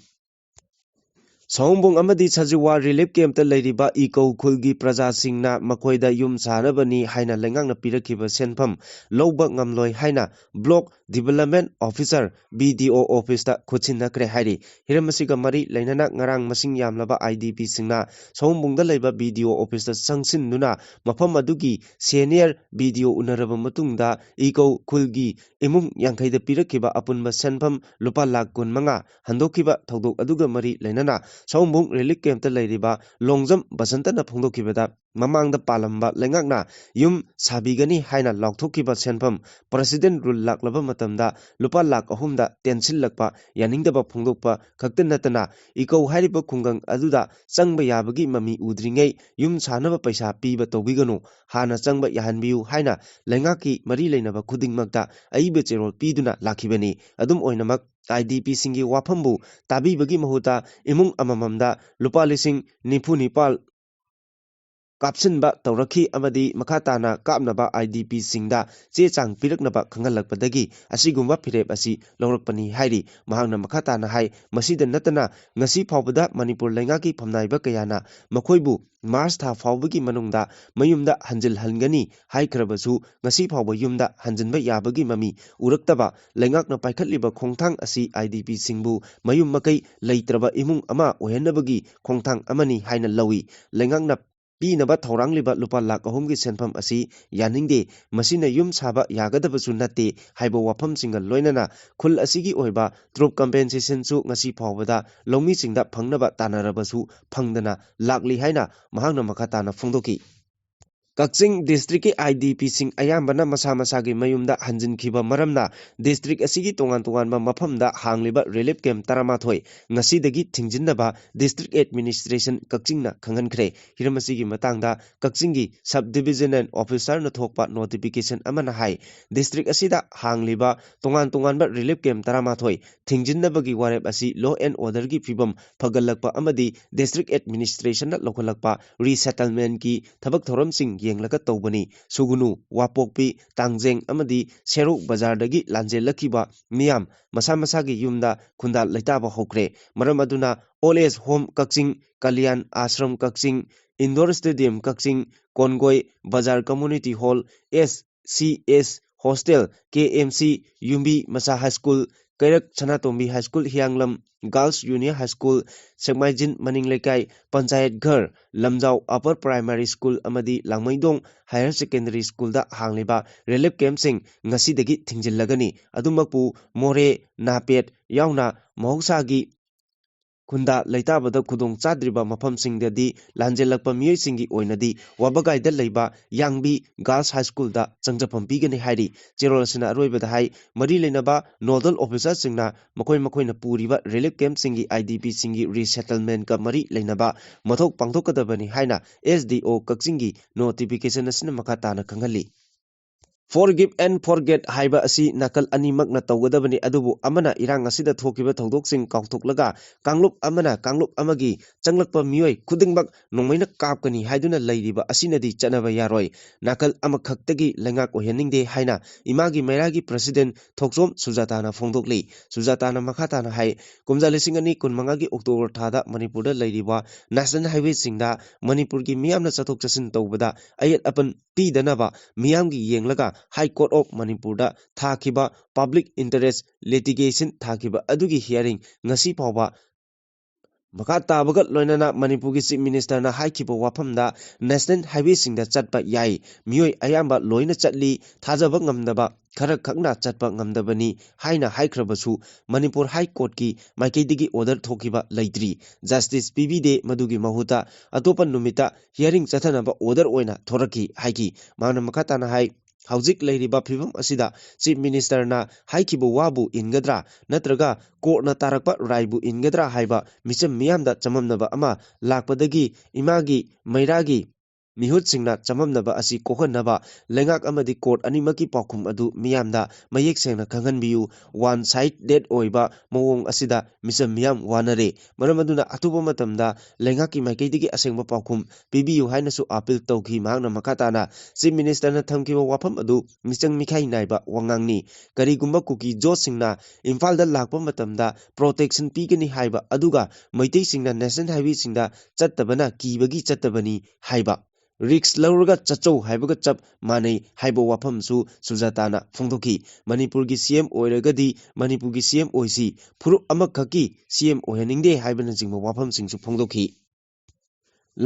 ꯁꯑꯣꯝꯕꯨꯡ ꯑꯃꯗꯤ ꯁꯖꯤꯋꯥ ꯔꯤꯂꯤꯐ ꯀꯦꯝꯞꯇ ꯂꯩꯔꯤꯕ ꯏꯀꯧ ꯈꯨꯜꯒꯤ ꯄ꯭ꯔꯖꯥꯁꯤꯡꯅ ꯃꯈꯣꯏꯗ ꯌꯨꯝ ꯁꯥꯅꯕꯅꯤ ꯍꯥꯏꯅ ꯂꯩꯉꯥꯛꯅ ꯄꯤꯔꯛꯈꯤꯕ ꯁꯦꯟꯐꯝ ꯂꯧꯕ ꯉꯝꯂꯣꯏ ꯍꯥꯏꯅ ꯕ꯭ꯂꯣꯛ ꯗꯤꯕꯦꯂꯞꯃꯦꯟ ꯑꯣꯐꯤꯁꯥꯔ, ꯕꯤ ꯗꯤ ꯑꯣ, ꯑꯣꯐꯤꯁꯇ ꯈꯨꯠꯁꯤꯟꯅꯈ꯭ꯔꯦ ꯍꯥꯏꯔꯤ꯫ ꯍꯤꯔꯝ ꯑꯁꯤꯒ ꯃꯔꯤ ꯂꯩꯅꯅ ꯉꯔꯥꯡ ꯃꯁꯤꯡ ꯌꯥꯝꯂꯕ ꯑꯥꯏ ꯗꯤ ꯄꯤꯁꯤꯡꯅ ꯁꯑꯣꯝꯕꯨꯡꯗ ꯂꯩꯕ ꯕꯤ ꯗꯤ ꯑꯣ ꯑꯣꯐꯤꯁꯇ ꯆꯪꯁꯤꯟꯗꯨꯅ ꯃꯐꯝ ꯑꯗꯨꯒꯤ ꯁꯦꯅꯤꯌꯔ ꯕꯤ ꯗꯤ ꯑꯣ ꯎꯅꯔꯕ ꯃꯇꯨꯡꯗ ꯏꯀꯧ ꯈꯨꯜꯒꯤ ꯏꯃꯨꯡ ꯌꯥꯡꯈꯩꯗ ꯄꯤꯔꯛꯈꯤꯕ ꯑꯄꯨꯟꯕ ꯁꯦꯟꯐꯝ ꯂꯨꯄꯥ ꯂꯥꯈ ꯀꯨꯟꯃꯉꯥ ꯍꯟꯗꯣꯛꯈꯤꯕ ꯊꯧꯗꯣꯛ ꯑꯗꯨꯒ ꯃꯔꯤ ꯂꯩꯅꯅ ꯁꯑꯣꯝꯕꯨꯡ ꯔꯤꯂꯤꯐ ꯀꯦꯝꯞꯇ ꯂꯩꯔꯤꯕ ꯂꯣꯡꯖꯝ ꯕꯁꯟꯇꯅ ꯐꯣꯡꯗꯣꯛꯈꯤꯕꯗ, ꯃꯃꯥꯡꯗ ꯄꯥꯜꯂꯝꯕ ꯂꯩꯉꯥꯛꯅ ꯌꯨꯝ ꯁꯥꯕꯤꯒꯅꯤ ꯍꯥꯏꯅ ꯂꯥꯎꯊꯣꯛꯈꯤꯕ ꯁꯦꯟꯐꯝ ꯄ꯭ꯔꯁꯤꯗꯦꯟ ꯔꯨꯜ ꯂꯥꯛꯂꯕ ꯃꯇꯝꯗ ꯂꯨꯄꯥ ꯂꯥꯈ ꯑꯍꯨꯝꯗ ꯇꯦꯟꯁꯤꯜꯂꯛꯄ ꯌꯥꯅꯤꯡꯗꯕ ꯐꯣꯡꯗꯣꯛꯄ ꯈꯛꯇ ꯅꯠꯇꯅ, ꯏꯀꯧ ꯍꯥꯏꯔꯤꯕ ꯈꯨꯡꯒꯪ ꯑꯗꯨꯗ ꯆꯪꯕ ꯌꯥꯕꯒꯤ ꯃꯃꯤ ꯎꯗ꯭ꯔꯤꯉꯩ ꯌꯨꯝ ꯁꯥꯅꯕ ꯄꯩꯁꯥ ꯄꯤꯕ ꯇꯧꯕꯤꯒꯅꯨ, ꯍꯥꯟꯅ ꯆꯪꯕ ꯌꯥꯍꯟꯕꯤꯌꯨ ꯍꯥꯏꯅ ꯂꯩꯉꯥꯛꯀꯤ ꯃꯔꯤ ꯂꯩꯅꯕ ꯈꯨꯗꯤꯡꯃꯛꯇ ꯑꯏꯕ ꯆꯦꯔꯣꯜ ꯄꯤꯗꯨꯅ ꯂꯥꯛꯈꯤꯕꯅꯤ꯫ ꯑꯗꯨꯝ ꯑꯣꯏꯅꯃꯛ, ꯑꯥꯏ ꯗꯤ ꯄꯤꯁꯤꯡꯒꯤ ꯋꯥꯐꯝꯕꯨ ꯇꯥꯕꯤꯕꯒꯤ ꯃꯍꯨꯠꯇ ꯏꯃꯨꯡ ꯑꯃꯃꯝꯗ ꯂꯨꯄꯥ ꯂꯤꯁꯤꯡ ꯅꯤꯐꯨ ꯅꯤꯄꯥꯜ ꯀꯥꯞꯁꯤꯟꯕ ꯇꯧꯔꯛꯈꯤ ꯑꯃꯗꯤ ꯃꯈꯥ ꯇꯥꯅ ꯀꯥꯞꯅꯕ ꯑꯥꯏ ꯗꯤ ꯄꯤꯁꯤꯡꯗ ꯆꯦ ꯆꯥꯡ ꯄꯤꯔꯛꯅꯕ ꯈꯪꯍꯜꯂꯛꯄꯗꯒꯤ ꯑꯁꯤꯒꯨꯝꯕ ꯐꯤꯔꯦꯞ ꯑꯁꯤ ꯂꯧꯔꯛꯄꯅꯤ ꯍꯥꯏꯔꯤ꯫ ꯃꯍꯥꯛꯅ ꯃꯈꯥ ꯇꯥꯅ ꯍꯥꯏ, ꯃꯁꯤꯗ ꯅꯠꯇꯅ ꯉꯁꯤ ꯐꯥꯎꯕꯗ ꯃꯅꯤꯄꯨꯔ ꯂꯩꯉꯥꯛꯀꯤ ꯐꯝꯅꯥꯏꯕ ꯀꯌꯥꯅ ꯃꯈꯣꯏꯕꯨ ꯃꯥꯔꯆ ꯊꯥ ꯐꯥꯎꯕꯒꯤ ꯃꯅꯨꯡꯗ ꯃꯌꯨꯝꯗ ꯍꯟꯖꯤꯜꯍꯟꯒꯅꯤ ꯍꯥꯏꯈ꯭ꯔꯕꯁꯨ, ꯉꯁꯤ ꯐꯥꯎꯕ ꯌꯨꯝꯗ ꯍꯟꯖꯤꯟꯕ ꯌꯥꯕꯒꯤ ꯃꯃꯤ ꯎꯔꯛꯇꯕ ꯂꯩꯉꯥꯛꯅ ꯄꯥꯏꯈꯠꯂꯤꯕ ꯈꯣꯡꯊꯥꯡ ꯑꯁꯤ ꯑꯥꯏ ꯗꯤ ꯄꯤꯁꯤꯡꯕꯨ ꯃꯌꯨꯝ ꯃꯀꯩ ꯂꯩꯇ꯭ꯔꯕ ꯏꯃꯨꯡ ꯑꯃ ꯑꯣꯏꯍꯟꯅꯕꯒꯤ ꯈꯣꯡꯊꯥꯡ ꯑꯃꯅꯤ ꯍꯥꯏꯅ ꯂꯧꯏ꯫ ꯂꯩꯉꯥꯛꯅ ꯄꯤꯅꯕ ꯊꯧꯔꯥꯡꯂꯤꯕ ꯂꯨꯄꯥ ꯂꯥꯈ ꯑꯍꯨꯝꯒꯤ ꯁꯦꯟꯐꯝ ꯑꯁꯤ ꯌꯥꯅꯤꯡꯗꯦ, ꯃꯁꯤꯅ ꯌꯨꯝ ꯁꯥꯕ ꯌꯥꯒꯗꯕꯁꯨ ꯅꯠꯇꯦ ꯍꯥꯏꯕ ꯋꯥꯐꯝꯁꯤꯡꯒ ꯂꯣꯏꯅꯅ ꯈꯨꯜ ꯑꯁꯤꯒꯤ ꯑꯣꯏꯕ ꯇ꯭ꯔꯨꯞ ꯀꯝꯄꯦꯟꯁꯦꯁꯟꯁꯨ ꯉꯁꯤ ꯐꯥꯎꯕꯗ ꯂꯧꯃꯤꯁꯤꯡꯗ ꯐꯪꯅꯕ ꯇꯥꯟꯅꯔꯕꯁꯨ ꯐꯪꯗꯅ ꯂꯥꯛꯂꯤ ꯍꯥꯏꯅ ꯃꯍꯥꯛꯅ ꯃꯈꯥ ꯇꯥꯅ ꯐꯣꯡꯗꯣꯛꯈꯤ꯫ ꯀꯛꯆꯤꯡ ꯗꯤꯁꯇ꯭ꯔꯤꯛꯀꯤ ꯑꯥꯏ ꯗꯤ ꯄꯤꯁꯤꯡ ꯑꯌꯥꯝꯕꯅ ꯃꯁꯥ ꯃꯁꯥꯒꯤ ꯃꯌꯨꯝꯗ ꯍꯟꯖꯤꯟꯈꯤꯕ ꯃꯔꯝꯅ ꯗꯤꯁꯇ꯭ꯔꯤꯛ ꯑꯁꯤꯒꯤ ꯇꯣꯉꯥꯟ ꯇꯣꯉꯥꯟꯕ ꯃꯐꯝꯗ ꯍꯥꯡꯂꯤꯕ ꯔꯤꯂꯤꯐ ꯀꯦꯝꯞ ꯇꯔꯥꯃꯥꯊꯣꯏ ꯉꯁꯤꯗꯒꯤ ꯊꯤꯡꯖꯤꯟꯅꯕ ꯗꯤꯁꯇ꯭ꯔꯤꯛ ꯑꯦꯗꯃꯤꯅꯤꯁꯇ꯭ꯔꯦꯁꯟ ꯀꯛꯆꯤꯡꯅ ꯈꯪꯍꯟꯈ꯭ꯔꯦ꯫ ꯍꯤꯔꯝ ꯑꯁꯤꯒꯤ ꯃꯇꯥꯡꯗ ꯀꯛꯆꯤꯡꯒꯤ ꯁꯕ ꯗꯤꯕꯤꯖꯅꯦꯜ ꯑꯣꯐꯤꯁꯥꯔꯅ ꯊꯣꯛꯄ ꯅꯣꯇꯤꯐꯤꯀꯦꯁꯟ ꯑꯃꯅ ꯍꯥꯏ, ꯗꯤꯁꯇ꯭ꯔꯤꯛ ꯑꯁꯤꯗ ꯍꯥꯡꯂꯤꯕ ꯇꯣꯉꯥꯟ ꯇꯣꯉꯥꯟꯕ ꯔꯤꯂꯤꯐ ꯀꯦꯝꯞ ꯇꯔꯥꯃꯥꯊꯣꯏ ꯊꯤꯡꯖꯤꯟꯅꯕꯒꯤ ꯋꯥꯔꯦꯞ ꯑꯁꯤ ꯂꯣ ꯑꯦꯟ ꯑꯣꯔꯗꯔꯒꯤ ꯐꯤꯕꯝ ꯐꯒꯠꯂꯛꯄ ꯑꯃꯗꯤ ꯗꯤꯁꯇ꯭ꯔꯤꯛ ꯑꯦꯗꯃꯤꯅꯤꯁꯇ꯭ꯔꯦꯁꯟꯅ ꯂꯧꯈꯠꯂꯛꯄ ꯔꯤꯁꯦꯇꯜꯃꯦꯟꯠꯀꯤ ꯊꯕꯛ ꯊꯧꯔꯝꯁꯤꯡ ꯌꯦꯡꯂꯒ ꯇꯧꯕꯅꯤ꯫ ꯁꯨꯒꯨꯅꯨ, ꯋꯥꯄꯣꯛꯄꯤ, ꯇꯥꯡꯖꯦꯡ ꯑꯃꯗꯤ ꯁꯦꯔꯧ ꯕꯖꯥꯔꯗꯒꯤ ꯂꯥꯟꯖꯦꯜꯂꯛꯈꯤꯕ ꯃꯤꯌꯥꯝ ꯃꯁꯥ ꯃꯁꯥꯒꯤ ꯌꯨꯝꯗ ꯈꯨꯟꯗꯥ ꯂꯩꯇꯥꯕ ꯍꯧꯈ꯭ꯔꯦ꯫ ꯃꯔꯝ ꯑꯗꯨꯅ Old Age Home ꯀꯛꯆꯤꯡ, ꯀꯂꯤꯌꯥꯟ ꯑꯥꯁ꯭ꯔꯝ ꯀꯛꯆꯤꯡ, Indoor Stadium ꯀꯛꯆꯤꯡ, ꯀꯣꯟꯒꯣꯏ ꯕꯖꯥꯔ Community Hall, S C S Hostel, K M C, ꯌꯨꯝꯕꯤ ꯃꯆꯥ High School, ꯀꯩꯔꯛ ꯁꯅꯥꯇꯣꯝꯕꯤ High School ꯍꯤꯌꯥꯡꯂꯝ, Girls Junior High School, ꯁꯦꯛꯃꯥꯏꯖꯤꯟ ꯃꯅꯤꯡ ꯂꯩꯀꯥꯏ, ꯄꯟꯆꯥꯌꯠ ꯘꯔ, ꯂꯝꯖꯥꯎ Upper Primary School ꯑꯃꯗꯤ ꯂꯥꯡꯃꯩꯗꯣꯡ Higher Secondary Schoolꯗ ꯍꯥꯡꯂꯤꯕ relief campꯁꯤꯡ ꯉꯁꯤꯗꯒꯤ ꯊꯤꯡꯖꯤꯜꯂꯒꯅꯤ꯫ ꯑꯗꯨꯃꯛꯄꯨ ꯃꯣꯔꯦ, ꯅꯥꯄꯦꯠ ꯌꯥꯎꯅ ꯃꯍꯧꯁꯥꯒꯤ ꯈꯨꯟꯗꯥ ꯂꯩꯇꯥꯕꯗ ꯈꯨꯗꯣꯡ ꯆꯥꯗ꯭ꯔꯤꯕ ꯃꯐꯝꯁꯤꯡꯗꯗꯤ ꯂꯥꯟꯖꯦꯜꯂꯛꯄ ꯃꯤꯑꯣꯏꯁꯤꯡꯒꯤ ꯑꯣꯏꯅꯗꯤ ꯋꯥꯕꯒꯥꯏꯗ ꯂꯩꯕ ꯌꯥꯡꯕꯤ Girls High Schoolꯗ ꯆꯪꯖꯐꯝ ꯄꯤꯒꯅꯤ ꯍꯥꯏꯔꯤ꯫ ꯆꯦꯔꯣꯜ ꯑꯁꯤꯅ ꯑꯔꯣꯏꯕꯗ ꯍꯥꯏ, ꯃꯔꯤ ꯂꯩꯅꯕ nodal officerꯁꯤꯡꯅ ꯃꯈꯣꯏ ꯃꯈꯣꯏꯅ ꯄꯨꯔꯤꯕ relief campꯁꯤꯡꯒꯤ IDPꯁꯤꯡꯒꯤ resettlementꯀ ꯃꯔꯤ ꯂꯩꯅꯕ ꯃꯊꯧ ꯄꯥꯡꯊꯣꯛꯀꯗꯕꯅꯤ ꯍꯥꯏꯅ S D O ꯀꯛꯆꯤꯡꯒꯤ notification ꯑꯁꯤꯅ ꯃꯈꯥ ꯇꯥꯅ ꯈꯪꯍꯜꯂꯤ꯫ Forgive and forget ꯍꯥꯏꯕ ꯑꯁꯤ ꯅꯥꯀꯜ ꯑꯅꯤꯃꯛꯅ ꯇꯧꯒꯗꯕꯅꯤ, ꯑꯗꯨꯕꯨ ꯑꯃꯅ ꯏꯔꯥꯡ ꯑꯁꯤꯗ ꯊꯣꯛꯈꯤꯕ ꯊꯧꯗꯣꯛꯁꯤꯡ ꯀꯥꯎꯊꯣꯛꯂꯒ ꯀꯥꯡꯂꯨꯞ ꯑꯃꯅ ꯀꯥꯡꯂꯨꯞ ꯑꯃꯒꯤ ꯆꯪꯂꯛꯄ ꯃꯤꯑꯣꯏ ꯈꯨꯗꯤꯡꯃꯛ ꯅꯣꯡꯃꯩꯅ ꯀꯥꯞꯀꯅꯤ ꯍꯥꯏꯗꯨꯅ ꯂꯩꯔꯤꯕ ꯑꯁꯤꯅꯗꯤ ꯆꯠꯅꯕ ꯌꯥꯔꯣꯏ꯫ ꯅꯥꯀꯜ ꯑꯃꯈꯛꯇꯒꯤ ꯂꯩꯉꯥꯛ ꯑꯣꯏꯍꯟꯅꯤꯡꯗꯦ ꯍꯥꯏꯅ ꯏꯃꯥꯒꯤ ꯃꯩꯔꯥꯒꯤ president ꯊꯣꯛꯆꯣꯝ ꯁꯨꯖꯥꯇꯥꯅ ꯐꯣꯡꯗꯣꯛꯂꯤ꯫ ꯁꯨꯖꯥꯇꯥꯅ ꯃꯈꯥ ꯇꯥꯅ ꯍꯥꯏ, ꯀꯨꯝꯖꯥ ꯂꯤꯁꯤꯡ ꯑꯅꯤ ꯀꯨꯟꯃꯉꯥꯒꯤ October ꯊꯥꯗ ꯃꯅꯤꯄꯨꯔꯗ ꯂꯩꯔꯤꯕ national highwayꯁꯤꯡꯗ ꯃꯅꯤꯄꯨꯔꯒꯤ ꯃꯤꯌꯥꯝꯅ ꯆꯠꯊꯣꯛ ꯆꯠꯁꯤꯟ ꯇꯧꯕꯗ ꯑꯌꯦꯠ ꯑꯄꯟ ꯄꯤꯗꯅꯕ ꯃꯤꯌꯥꯝꯒꯤ ꯌꯦꯡꯂꯒ High Court of ꯃꯅꯤꯄꯨꯔꯗ ꯊꯥꯈꯤꯕ public interest litigation ꯊꯥꯈꯤꯕ ꯑꯗꯨꯒꯤ hearing ꯉꯁꯤ ꯐꯥꯎꯕ ꯃꯈꯥ ꯇꯥꯕꯒ ꯂꯣꯏꯅꯅ ꯃꯅꯤꯄꯨꯔꯒꯤ Chief Ministerꯅ ꯍꯥꯏꯈꯤꯕ ꯋꯥꯐꯝꯗ national highwayꯁꯤꯡꯗ ꯆꯠꯄ ꯌꯥꯏ, ꯃꯤꯑꯣꯏ ꯑꯌꯥꯝꯕ ꯂꯣꯏꯅ ꯆꯠꯂꯤ, ꯊꯥꯖꯕ ꯉꯝꯗꯕ ꯈꯔ ꯈꯛꯅ ꯆꯠꯄ ꯉꯝꯗꯕꯅꯤ ꯍꯥꯏꯅ ꯍꯥꯏꯈ꯭ꯔꯕꯁꯨ ꯃꯅꯤꯄꯨꯔ High Courtꯀꯤ ꯃꯥꯏꯀꯩꯗꯒꯤ order ꯊꯣꯛꯈꯤꯕ ꯂꯩꯇ꯭ꯔꯤ꯫ Justice ꯄꯤꯕꯤꯗꯦ, ꯃꯗꯨꯒꯤ ꯃꯍꯨꯠꯇ ꯑꯇꯣꯞꯄ ꯅꯨꯃꯤꯠꯇ hearing ꯆꯠꯊꯅꯕ order ꯑꯣꯏꯅ ꯊꯣꯔꯛꯈꯤ ꯍꯥꯏꯈꯤ꯫ ꯃꯍꯥꯛꯅ ꯃꯈꯥ ꯇꯥꯅ ꯍꯥꯏ, ꯍꯧꯖꯤꯛ ꯂꯩꯔꯤꯕ ꯐꯤꯕꯝ ꯑꯁꯤꯗ Chief Ministerꯅ ꯍꯥꯏꯈꯤꯕ ꯋꯥꯕꯨ ꯏꯟꯒꯗ꯭ꯔꯥ ꯅꯠꯇ꯭ꯔꯒ courtꯅ ꯇꯥꯔꯛꯄ ꯔꯥꯏꯕꯨ ꯏꯟꯒꯗ꯭ꯔꯥ ꯍꯥꯏꯕ ꯃꯤꯆꯝ ꯃꯤꯌꯥꯝꯗ ꯆꯃꯝꯅꯕ ꯑꯃ ꯂꯥꯛꯄꯗꯒꯤ ꯏꯃꯥꯒꯤ ꯃꯩꯔꯥꯒꯤ ꯃꯤꯍꯨꯠꯁꯤꯡꯅ ꯆꯃꯝꯅꯕ ꯑꯁꯤ ꯀꯣꯛꯍꯟꯅꯕ ꯂꯩꯉꯥꯛ ꯑꯃꯗꯤ ꯀꯣꯔꯠ ꯑꯅꯤꯃꯛꯀꯤ ꯄꯥꯎꯈꯨꯝ ꯑꯗꯨ ꯃꯤꯌꯥꯝꯗ ꯃꯌꯦꯛ ꯁꯦꯡꯅ ꯈꯪꯍꯟꯕꯤꯌꯨ꯫ ꯋꯥꯟ ꯁꯥꯏꯗꯦꯠ ꯑꯣꯏꯕ ꯃꯑꯣꯡ ꯑꯁꯤꯗ ꯃꯤꯆꯝ ꯃꯤꯌꯥꯝ ꯋꯥꯅꯔꯦ꯫ ꯃꯔꯝ ꯑꯗꯨꯅ ꯑꯊꯨꯕ ꯃꯇꯝꯗ ꯂꯩꯉꯥꯛꯀꯤ ꯃꯥꯏꯀꯩꯗꯒꯤ ꯑꯁꯦꯡꯕ ꯄꯥꯎꯈꯨꯝ ꯄꯤꯕꯤꯌꯨ ꯍꯥꯏꯅꯁꯨ ꯑꯥꯄꯤꯜ ꯇꯧꯈꯤ꯫ ꯃꯍꯥꯛꯅ ꯃꯈꯥ ꯇꯥꯅ ꯆꯤꯐ ꯃꯤꯅꯤꯁꯇꯔꯅ ꯊꯝꯈꯤꯕ ꯋꯥꯐꯝ ꯑꯗꯨ ꯃꯤꯆꯪ ꯃꯤꯈꯥꯏ ꯅꯥꯏꯕ ꯋꯥꯉꯥꯡꯅꯤ꯫ ꯀꯔꯤꯒꯨꯝꯕ ꯀꯨꯀꯤ ꯖꯣꯠꯁꯤꯡꯅ ꯏꯝꯐꯥꯜꯗ ꯂꯥꯛꯄ ꯃꯇꯝꯗ ꯄ꯭ꯔꯣꯇꯦꯛꯁꯟ ꯄꯤꯒꯅꯤ ꯍꯥꯏꯕ ꯑꯗꯨꯒ ꯃꯩꯇꯩꯁꯤꯡꯅ ꯅꯦꯁꯅꯦꯜ ꯍꯥꯏꯋꯦꯁꯤꯡꯗ ꯆꯠꯇꯕꯅ ꯀꯤꯕꯒꯤ ꯆꯠꯇꯕꯅꯤ ꯍꯥꯏꯕ, ꯔꯤꯛꯁ ꯂꯧꯔꯒ ꯆꯠꯆꯧ ꯍꯥꯏꯕꯒ ꯆꯞ ꯃꯥꯟꯅꯩ ꯍꯥꯏꯕ ꯋꯥꯐꯝꯁꯨ ꯁꯨꯖꯥꯇꯥꯅ ꯐꯣꯡꯗꯣꯛꯈꯤ꯫ ꯃꯅꯤꯄꯨꯔꯒꯤ ꯁꯤ ꯑꯦꯝ ꯑꯣꯏꯔꯒꯗꯤ ꯃꯅꯤꯄꯨꯔꯒꯤ ꯁꯤ ꯑꯦꯝ ꯑꯣꯏꯁꯤ, ꯐꯨꯔꯨꯞ ꯑꯃꯈꯛꯀꯤ ꯁꯤ ꯑꯦꯝ ꯑꯣꯏꯍꯟꯅꯤꯡꯗꯦ ꯍꯥꯏꯕꯅꯆꯤꯡꯕ ꯋꯥꯐꯝꯁꯤꯡꯁꯨ ꯐꯣꯡꯗꯣꯛꯈꯤ꯫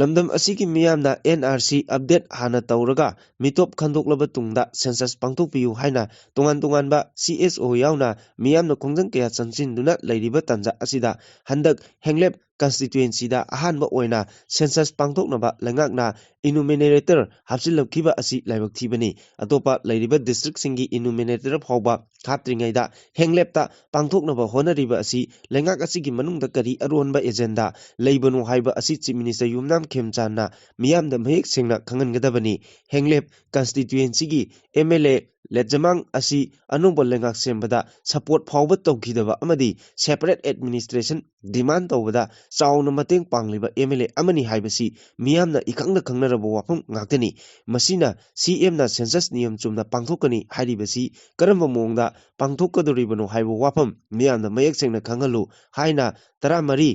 ꯂꯝꯗꯝ ꯑꯁꯤꯒꯤ ꯃꯤꯌꯥꯝꯅ ꯑꯦꯟ ꯑꯥꯔ ꯁꯤ ꯑꯞꯗꯦꯠ ꯍꯥꯟꯅ ꯇꯧꯔꯒ ꯃꯤꯇꯣꯞ ꯈꯟꯗꯣꯛꯂꯕ ꯇꯨꯡꯗ ꯁꯦꯟꯁꯁ ꯄꯥꯡꯊꯣꯛꯄꯤꯌꯨ ꯍꯥꯏꯅ ꯇꯣꯉꯥꯟ ꯇꯣꯉꯥꯟꯕ ꯁꯤ ꯑꯦꯁ ꯑꯣ ꯌꯥꯎꯅ ꯃꯤꯌꯥꯝꯅ ꯈꯣꯡꯖꯪ ꯀꯌꯥ ꯆꯪꯁꯤꯟꯗꯨꯅ ꯂꯩꯔꯤꯕ ꯇꯥꯟꯖꯥ ꯑꯁꯤꯗ ꯍꯟꯗꯛ ꯍꯦꯡꯂꯦꯞ ꯀꯟꯁꯇꯤꯇ꯭ꯋꯦꯟꯁꯤꯗ ꯑꯍꯥꯟꯕ ꯑꯣꯏꯅ ꯁꯦꯟꯁꯁ ꯄꯥꯡꯊꯣꯛꯅꯕ ꯂꯩꯉꯥꯛꯅ ꯏꯅꯨꯃꯤꯅꯦꯔꯦꯇꯔ ꯍꯥꯞꯆꯤꯜꯂꯛꯈꯤꯕ ꯑꯁꯤ ꯂꯥꯏꯕꯛ ꯊꯤꯕꯅꯤ꯫ ꯑꯇꯣꯞꯄ ꯂꯩꯔꯤꯕ ꯗꯤꯁꯇ꯭ꯔꯤꯛꯁꯤꯡꯒꯤ ꯏꯅꯨꯃꯤꯅꯦꯔꯦꯇꯔ ꯐꯥꯎꯕ ꯍꯥꯞꯇ꯭ꯔꯤꯉꯩꯗ ꯍꯦꯡꯂꯦꯞꯇ ꯄꯥꯡꯊꯣꯛꯅꯕ ꯍꯣꯠꯅꯔꯤꯕ ꯑꯁꯤ ꯂꯩꯉꯥꯛ ꯑꯁꯤꯒꯤ ꯃꯅꯨꯡꯗ ꯀꯔꯤ ꯑꯔꯣꯟꯕ ꯑꯦꯖꯦꯟꯗꯥ ꯂꯩꯕꯅꯣ ꯍꯥꯏꯕ ꯑꯁꯤ ꯆꯤꯐ ꯃꯤꯅꯤꯁꯇꯔ ꯌꯨꯝꯅꯥꯝ ꯈꯦꯝꯆꯥꯟꯅ ꯃꯤꯌꯥꯝꯗ ꯃꯌꯦꯛ ꯁꯦꯡꯅ ꯈꯪꯍꯟꯒꯗꯕꯅꯤ꯫ ꯍꯦꯡꯂꯦꯞ ꯀꯟꯁꯇꯤꯇ꯭ꯋꯦꯟꯁꯤꯒꯤ ꯑꯦꯝ ꯑꯦꯜ ꯑꯦ ꯂꯦꯠꯖꯃꯥꯡ ꯑꯁꯤ ꯑꯅꯧꯕ ꯂꯩꯉꯥꯛ ꯁꯦꯝꯕꯗ ꯁꯄꯣꯔꯠ ꯐꯥꯎꯕ ꯇꯧꯈꯤꯗꯕ ꯑꯃꯗꯤ ꯁꯦꯄꯔꯦꯠ ꯑꯦꯗꯃꯤꯅꯤꯁꯇ꯭ꯔꯦꯁꯟ ꯗꯤꯃꯥꯟ ꯇꯧꯕꯗ ꯆꯥꯎꯅ ꯃꯇꯦꯡ ꯄꯥꯡꯂꯤꯕ ꯑꯦꯝ ꯑꯦꯜ ꯑꯦ ꯑꯃꯅꯤ ꯍꯥꯏꯕꯁꯤ ꯃꯤꯌꯥꯝꯅ ꯏꯈꯪꯗ ꯈꯪꯅꯔꯕ ꯋꯥꯐꯝ ꯉꯥꯛꯇꯅꯤ꯫ ꯃꯁꯤꯅ ꯁꯤ ꯑꯦꯝꯅ ꯁꯦꯟꯁꯁ ꯅꯤꯌꯝ ꯆꯨꯝꯅ ꯄꯥꯡꯊꯣꯛꯀꯅꯤ ꯍꯥꯏꯔꯤꯕꯁꯤ ꯀꯔꯝꯕ ꯃꯑꯣꯡꯗ ꯄꯥꯡꯊꯣꯛꯀꯗꯧꯔꯤꯕꯅꯣ ꯍꯥꯏꯕ ꯋꯥꯐꯝ ꯃꯤꯌꯥꯝꯗ ꯃꯌꯦꯛ ꯁꯦꯡꯅ ꯈꯪꯍꯜꯂꯨ ꯍꯥꯏꯅ ꯇꯔꯥꯃꯔꯤ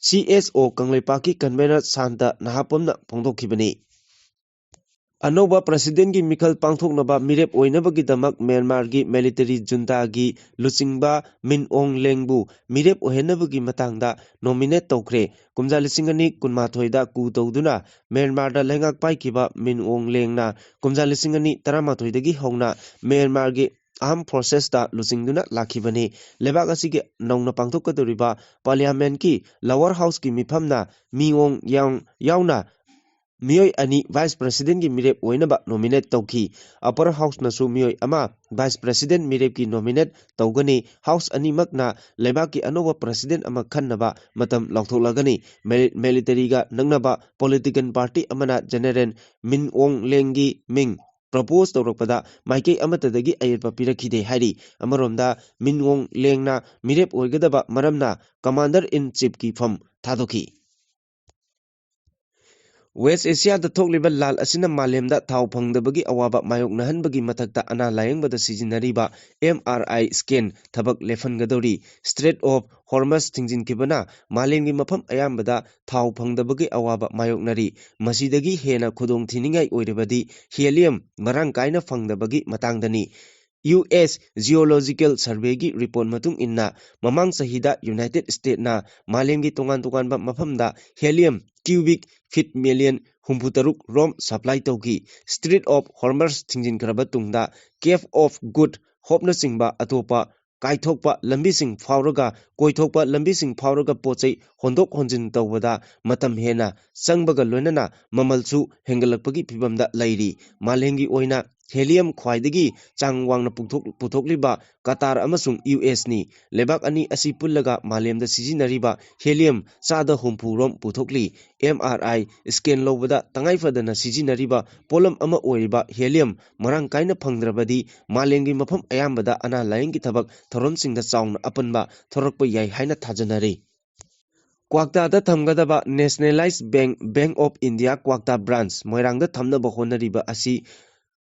ꯁꯤ ꯑꯦꯁ ꯑꯣ ꯀꯪꯂꯩꯄꯥꯛꯀꯤ ꯀꯟꯚꯦꯅꯔ ꯁꯥꯟꯇ ꯅꯍꯥꯄꯝꯅ ꯐꯣꯡꯗꯣꯛꯈꯤꯕꯅꯤ꯫ ꯑꯅꯧꯕ ꯄ꯭ꯔꯁꯤꯗꯦꯟꯒꯤ ꯃꯤꯈꯜ ꯄꯥꯡꯊꯣꯛꯅꯕ ꯃꯤꯔꯦꯞ ꯑꯣꯏꯅꯕꯒꯤꯗꯃꯛ ꯃ꯭ꯌꯥꯟꯃꯥꯔꯒꯤ ꯃꯤꯂꯤꯇꯔꯤ ꯖꯨꯟꯇꯥꯒꯤ ꯂꯨꯆꯤꯡꯕ ꯃꯤꯟ ꯑꯣꯡ ꯂꯦꯡꯕꯨ ꯃꯤꯔꯦꯞ ꯑꯣꯏꯍꯟꯅꯕꯒꯤ ꯃꯇꯥꯡꯗ ꯅꯣꯃꯤꯅꯦꯠ ꯇꯧꯈ꯭ꯔꯦ꯫ ꯀꯨꯝꯖꯥ ꯂꯤꯁꯤꯡ ꯑꯅꯤ ꯀꯨꯟꯃꯥꯊꯣꯏꯗ ꯀꯨ ꯇꯧꯗꯨꯅ ꯃ꯭ꯌꯥꯟꯃꯥꯔꯗ ꯂꯩꯉꯥꯛ ꯄꯥꯏꯈꯤꯕ ꯃꯤꯟ ꯑꯣꯡ ꯂꯦꯡꯅ ꯀꯨꯝꯖꯥ ꯂꯤꯁꯤꯡ ꯑꯅꯤ ꯇꯔꯥꯃꯥꯊꯣꯏꯗꯒꯤ ꯍꯧꯅ ꯃ꯭ꯌꯥꯟꯃꯥꯔꯒꯤ ꯑꯥꯔꯝ ꯐꯣꯔꯁꯦꯁꯇ ꯂꯨꯆꯤꯡꯗꯨꯅ ꯂꯥꯛꯈꯤꯕꯅꯤ꯫ ꯂꯩꯕꯥꯛ ꯑꯁꯤꯒꯤ ꯅꯧꯅ ꯄꯥꯡꯊꯣꯛꯀꯗꯧꯔꯤꯕ ꯄꯥꯔꯂꯤꯌꯥꯃꯦꯟꯠꯀꯤ ꯂꯋꯔ ꯍꯥꯎꯁꯀꯤ ꯃꯤꯐꯝꯅ ꯃꯤꯑꯣꯡ ꯌꯥꯎ-, ꯌꯥꯎꯅ ꯃꯤꯑꯣꯏ ꯑꯅꯤ Vice Presidentꯀꯤ ꯃꯤꯔꯦꯞ ꯑꯣꯏꯅꯕ nominate ꯇꯧꯈꯤ꯫ Upper Houseꯅꯁꯨ ꯃꯤꯑꯣꯏ ꯑꯃ Vice President ꯃꯤꯔꯦꯞꯀꯤ nominate ꯇꯧꯒꯅꯤ꯫ House ꯑꯅꯤꯃꯛꯅ ꯂꯩꯕꯥꯛꯀꯤ ꯑꯅꯧꯕ President ꯑꯃ ꯈꯟꯅꯕ ꯃꯇꯝ ꯂꯥꯎꯊꯣꯛꯂꯒꯅꯤ꯫ ꯃꯤꯂꯤ-, militaryꯒ ꯅꯛꯅꯕ political party ꯑꯃꯅ General ꯃꯤꯟ ꯑꯣꯡ ꯂꯦꯡꯒꯤ ꯃꯤꯡ propose ꯇꯧꯔꯛꯄꯗ ꯃꯥꯏꯀꯩ ꯑꯃꯠꯇꯗꯒꯤ ꯑꯌꯦꯠꯄ ꯄꯤꯔꯛꯈꯤꯗꯦ ꯍꯥꯏꯔꯤ꯫ ꯑꯃꯔꯣꯝꯗ ꯃꯤꯟ ꯑꯣꯡ ꯂꯦꯡꯅ ꯃꯤꯔꯦꯞ ꯑꯣꯏꯒꯗꯕ ꯃꯔꯝꯅ Commander in Chiefꯀꯤ ꯐꯝ ꯊꯥꯗꯣꯛꯈꯤ꯫ West Asiaꯗ ꯊꯣꯛꯂꯤꯕ ꯂꯥꯜ ꯑꯁꯤꯅ ꯃꯥꯂꯦꯝꯗ ꯊꯥꯎ ꯐꯪꯗꯕꯒꯤ ꯑꯋꯥꯕ ꯃꯥꯌꯣꯛꯅꯍꯟꯕꯒꯤ ꯃꯊꯛꯇ ꯑꯅꯥ ꯂꯥꯌꯦꯡꯕꯗ ꯁꯤꯖꯤꯟꯅꯔꯤꯕ M R I scan ꯊꯕꯛ ꯂꯦꯞꯍꯟꯒꯗꯧꯔꯤ꯫ Strait of Hormuz ꯊꯤꯡꯖꯤꯟꯈꯤꯕꯅ ꯃꯥꯂꯦꯝꯒꯤ ꯃꯐꯝ ꯑꯌꯥꯝꯕꯗ ꯊꯥꯎ ꯐꯪꯗꯕꯒꯤ ꯑꯋꯥꯕ ꯃꯥꯌꯣꯛꯅꯔꯤ꯫ ꯃꯁꯤꯗꯒꯤ ꯍꯦꯟꯅ ꯈꯨꯗꯣꯡ ꯊꯤꯅꯤꯡꯉꯥꯏ ꯑꯣꯏꯔꯤꯕꯗꯤ helium ꯃꯔꯥꯡ ꯀꯥꯏꯅ ꯐꯪꯗꯕꯒꯤ ꯃꯇꯥꯡꯗꯅꯤ꯫ U S Geological Surveyꯒꯤ report ꯃꯇꯨꯡ ꯏꯟꯅ, ꯃꯃꯥꯡ ꯆꯍꯤꯗ United Statesꯅ ꯃꯥꯂꯦꯝꯒꯤ ꯇꯣꯉꯥꯟ ꯇꯣꯉꯥꯟꯕ ꯃꯐꯝꯗ helium cubic feet million ꯍꯨꯝꯐꯨꯇꯔꯨꯛ ꯔꯣꯝ supply ꯇꯧꯈꯤ꯫ Strait of Hormuz ꯊꯤꯡꯖꯤꯟꯈ꯭ꯔꯕ ꯇꯨꯡꯗ Cape of Good Hopeꯅꯆꯤꯡꯕ ꯑꯇꯣꯞꯄ ꯀꯥꯏꯊꯣꯛꯄ ꯂꯝꯕꯤꯁꯤꯡ ꯐꯥꯎꯔꯒ, ꯀꯣꯏꯊꯣꯛꯄ ꯂꯝꯕꯤꯁꯤꯡ ꯐꯥꯎꯔꯒ ꯄꯣꯠ ꯆꯩ ꯍꯣꯟꯗꯣꯛ ꯍꯣꯟꯖꯤꯟ ꯇꯧꯕꯗ ꯃꯇꯝ ꯍꯦꯟꯅ ꯆꯪꯕꯒ ꯂꯣꯏꯅꯅ ꯃꯃꯜꯁꯨ ꯍꯦꯟꯒꯠꯂꯛꯄꯒꯤ ꯐꯤꯕꯝꯗ ꯂꯩꯔꯤ꯫ ꯃꯥꯂꯦꯝꯒꯤ ꯑꯣꯏꯅ helium ꯈ꯭ꯋꯥꯏꯗꯒꯤ ꯆꯥꯡ ꯋꯥꯡꯅ ꯄꯨꯊꯣꯛ-, ꯄꯨꯊꯣꯛꯂꯤꯕ ꯀꯇꯥꯔ ꯑꯃꯁꯨꯡ U Sꯅꯤ꯫ ꯂꯩꯕꯥꯛ ꯑꯅꯤ ꯑꯁꯤ ꯄꯨꯜꯂꯒ ꯃꯥꯂꯦꯝꯗ ꯁꯤꯖꯤꯟꯅꯔꯤꯕ helium ꯆꯥꯗ ꯍꯨꯝꯐꯨ ꯔꯣꯝ ꯄꯨꯊꯣꯛꯂꯤ꯫ M R I scan ꯂꯧꯕꯗ ꯇꯉꯥꯏ ꯐꯗꯅ ꯁꯤꯖꯤꯟꯅꯔꯤꯕ ꯄꯣꯠꯂꯝ ꯑꯃ ꯑꯣꯏꯔꯤꯕ helium ꯃꯔꯥꯡ ꯀꯥꯏꯅ ꯐꯪꯗ꯭ꯔꯕꯗꯤ ꯃꯥꯂꯦꯝꯒꯤ ꯃꯐꯝ ꯑꯌꯥꯝꯕꯗ ꯑꯅꯥ ꯂꯥꯌꯦꯡꯒꯤ ꯊꯕꯛ ꯊꯧꯔꯝꯁꯤꯡꯗ ꯆꯥꯎꯅ ꯑꯄꯟꯕ ꯊꯣꯔꯛꯄ ꯌꯥꯏ ꯍꯥꯏꯅ ꯊꯥꯖꯅꯔꯤ꯫ ꯀ꯭ꯋꯥꯛꯇꯥꯗ ꯊꯝꯒꯗꯕ Nationalized Bank, Bank of India ꯀ꯭ꯋꯥꯛꯇꯥ branch ꯃꯣꯏꯔꯥꯡꯗ ꯊꯝꯅꯕ ꯍꯣꯠꯅꯔꯤꯕ ꯑꯁꯤ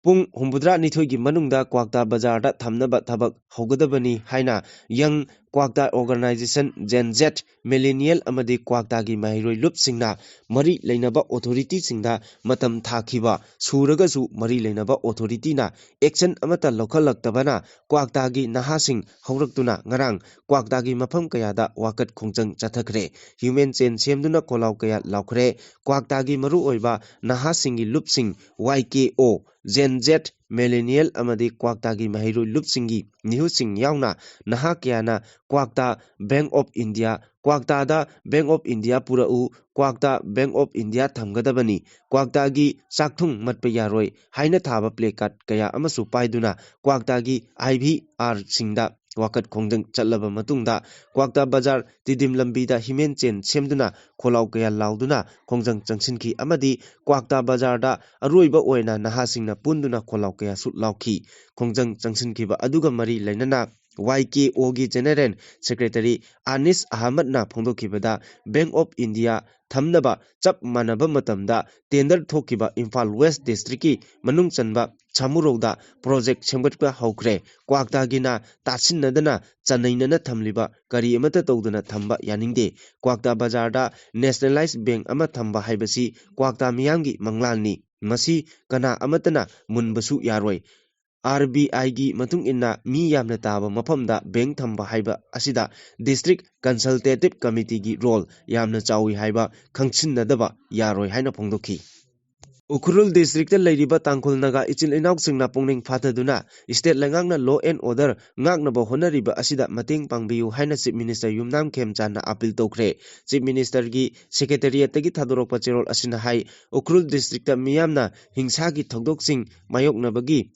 ꯄꯨꯡ ꯍꯨꯝꯐꯨꯇꯔꯥꯅꯤꯊꯣꯏꯒꯤ ꯃꯅꯨꯡꯗ ꯀ꯭ꯋꯥꯛꯇꯥ ꯕꯖꯥꯔꯗ ꯊꯝꯅꯕ ꯊꯕꯛ ꯍꯧꯒꯗꯕꯅꯤ ꯍꯥꯏꯅ Young Kwakta Organization, Gen Z, Millennial ꯑꯃꯗꯤ ꯀ꯭ꯋꯥꯛꯇꯥꯒꯤ ꯃꯍꯩꯔꯣꯏ ꯂꯨꯞꯁꯤꯡꯅ ꯃꯔꯤ ꯂꯩꯅꯕ authorityꯁꯤꯡꯗ ꯃꯇꯝ ꯊꯥꯈꯤꯕ ꯁꯨꯔꯒꯁꯨ ꯃꯔꯤ ꯂꯩꯅꯕ authorityꯅ action ꯑꯃꯠꯇ ꯂꯧꯈꯠꯂꯛꯇꯕꯅ ꯀ꯭ꯋꯥꯛꯇꯥꯒꯤ ꯅꯍꯥꯁꯤꯡ ꯍꯧꯔꯛꯇꯨꯅ ꯉꯔꯥꯡ ꯀ꯭ꯋꯥꯛꯇꯥꯒꯤ ꯃꯐꯝ ꯀꯌꯥꯗ ꯋꯥꯀꯠ ꯈꯣꯡꯖꯪ ꯆꯠꯊꯈ꯭ꯔꯦ꯫ Human chain ꯁꯦꯝꯗꯨꯅ ꯈꯣꯜꯂꯥꯎ ꯀꯌꯥ ꯂꯥꯎꯈ꯭ꯔꯦ꯫ ꯀ꯭ꯋꯥꯛꯇꯥꯒꯤ ꯃꯔꯨꯑꯣꯏꯕ ꯅꯍꯥꯁꯤꯡꯒꯤ ꯂꯨꯞꯁꯤꯡ Y K O, Gen Z, millennial ꯑꯃꯗꯤ ꯀ꯭ꯋꯥꯛꯇꯥꯒꯤ ꯃꯍꯩꯔꯣꯏ ꯂꯨꯞꯁꯤꯡꯒꯤ ꯃꯤꯍꯨꯠꯁꯤꯡ ꯌꯥꯎꯅ ꯅꯍꯥ ꯀꯌꯥꯅ ꯀ꯭ꯋꯥꯛꯇꯥ Bank of India, ꯀ꯭ꯋꯥꯛꯇꯥꯗ Bank of India ꯄꯨꯔꯛꯎ, ꯀ꯭ꯋꯥꯛꯇꯥ Bank of India ꯊꯝꯒꯗꯕꯅꯤ, ꯀ꯭ꯋꯥꯛꯇꯥꯒꯤ ꯆꯥꯛꯊꯨꯡ ꯃꯠꯄ ꯌꯥꯔꯣꯏ ꯍꯥꯏꯅ ꯊꯥꯕ placard ꯀꯌꯥ ꯑꯃꯁꯨ ꯄꯥꯏꯗꯨꯅ ꯀ꯭ꯋꯥꯛꯇꯥꯒꯤ I V R ꯁꯤꯡꯗ ꯋꯥꯀꯠ ꯈꯣꯡꯖꯪ ꯆꯠꯂꯕ ꯃꯇꯨꯡꯗ ꯀ꯭ꯋꯥꯛꯇꯥ ꯕꯖꯥꯔ ꯇꯤꯗꯤꯝ ꯂꯝꯕꯤꯗ ꯍꯤꯃꯦꯟ ꯆꯦꯟ ꯁꯦꯝꯗꯨꯅ ꯈꯣꯜꯂꯥꯎ ꯀꯌꯥ ꯂꯥꯎꯗꯨꯅ ꯈꯣꯡꯖꯪ ꯆꯪꯁꯤꯟꯈꯤ ꯑꯃꯗꯤ ꯀ꯭ꯋꯥꯛꯇꯥ ꯕꯖꯥꯔꯗ ꯑꯔꯣꯏꯕ ꯑꯣꯏꯅ ꯅꯍꯥꯁꯤꯡꯅ ꯄꯨꯟꯗꯨꯅ ꯈꯣꯜꯂꯥꯎ ꯀꯌꯥꯁꯨ ꯂꯥꯎꯈꯤ꯫ ꯈꯣꯡꯖꯪ ꯆꯪꯁꯤꯟꯈꯤꯕ ꯑꯗꯨꯒ ꯃꯔꯤ ꯂꯩꯅꯅ Y K O ꯒꯤ General Secretary ꯑꯅꯤꯁ ꯑꯍꯃꯗꯅ ꯐꯣꯡꯗꯣꯛꯈꯤꯕꯗ Bank of India ꯊꯝꯅꯕ ꯆꯞ ꯃꯥꯟꯅꯕ ꯃꯇꯝꯗ tender ꯊꯣꯛꯈꯤꯕ ꯏꯝꯐꯥꯜ West Districtꯀꯤ ꯃꯅꯨꯡ ꯆꯟꯕ ꯁꯥꯃꯨꯔꯧꯗ project ꯁꯦꯝꯒꯠꯄ ꯍꯧꯈ꯭ꯔꯦ꯫ ꯀ꯭ꯋꯥꯛꯇꯥꯒꯤꯅ ꯇꯥꯁꯤꯟꯅꯗꯅ ꯆꯅꯩꯅꯅ ꯊꯝꯂꯤꯕ ꯀꯔꯤ ꯑꯃꯠꯇ ꯇꯧꯗꯅ ꯊꯝꯕ ꯌꯥꯅꯤꯡꯗꯦ꯫ ꯀ꯭ꯋꯥꯛꯇꯥ ꯕꯖꯥꯔꯗ nationalized bank ꯑꯃ ꯊꯝꯕ ꯍꯥꯏꯕꯁꯤ ꯀ꯭ꯋꯥꯛꯇꯥ ꯃꯤꯌꯥꯝꯒꯤ ꯃꯪꯂꯥꯟꯅꯤ꯫ ꯃꯁꯤ ꯀꯅꯥ ꯑꯃꯠꯇꯅ ꯃꯨꯟꯕꯁꯨ ꯌꯥꯔꯣꯏ꯫ R B I ꯒꯤ ꯃꯇꯨꯡ ꯏꯟꯅ ꯃꯤ ꯌꯥꯝꯅ ꯇꯥꯕ ꯃꯐꯝꯗ bank ꯊꯝꯕ ꯍꯥꯏꯕ ꯑꯁꯤꯗ District Consultative Committeeꯒꯤ role ꯌꯥꯝꯅ ꯆꯥꯎꯏ ꯍꯥꯏꯕ ꯈꯪꯁꯤꯟꯅꯗꯕ ꯌꯥꯔꯣꯏ ꯍꯥꯏꯅ ꯐꯣꯡꯗꯣꯛꯈꯤ꯫ ꯎꯈ꯭ꯔꯨꯜ districtꯇ ꯂꯩꯔꯤꯕ ꯇꯥꯡꯈꯨꯜ ꯅꯥꯒꯥ ꯏꯆꯤꯜ ꯏꯅꯥꯎꯁꯤꯡꯅ ꯄꯨꯛꯅꯤꯡ ꯐꯥꯊꯗꯨꯅ state ꯂꯩꯉꯥꯛꯅ law and order ꯉꯥꯛꯅꯕ ꯍꯣꯠꯅꯔꯤꯕ ꯑꯁꯤꯗ ꯃꯇꯦꯡ ꯄꯥꯡꯕꯤꯌꯨ ꯍꯥꯏꯅ Chief Minister ꯌꯨꯝꯅꯥꯝ ꯈꯦꯝꯆꯥꯟꯅ appeal ꯇꯧꯈ꯭ꯔꯦ꯫ Chief Ministerꯒꯤ Secretariatꯇꯒꯤ ꯊꯥꯗꯣꯔꯛꯄ ꯆꯦꯔꯣꯜ ꯑꯁꯤꯅ ꯍꯥꯏ, ꯎꯈ꯭ꯔꯨꯜ districtꯇ ꯃꯤꯌꯥꯝꯅ ꯍꯤꯡꯁꯥꯒꯤ ꯊꯧꯗꯣꯛꯁꯤꯡ ꯃꯥꯌꯣꯛꯅꯕꯒꯤ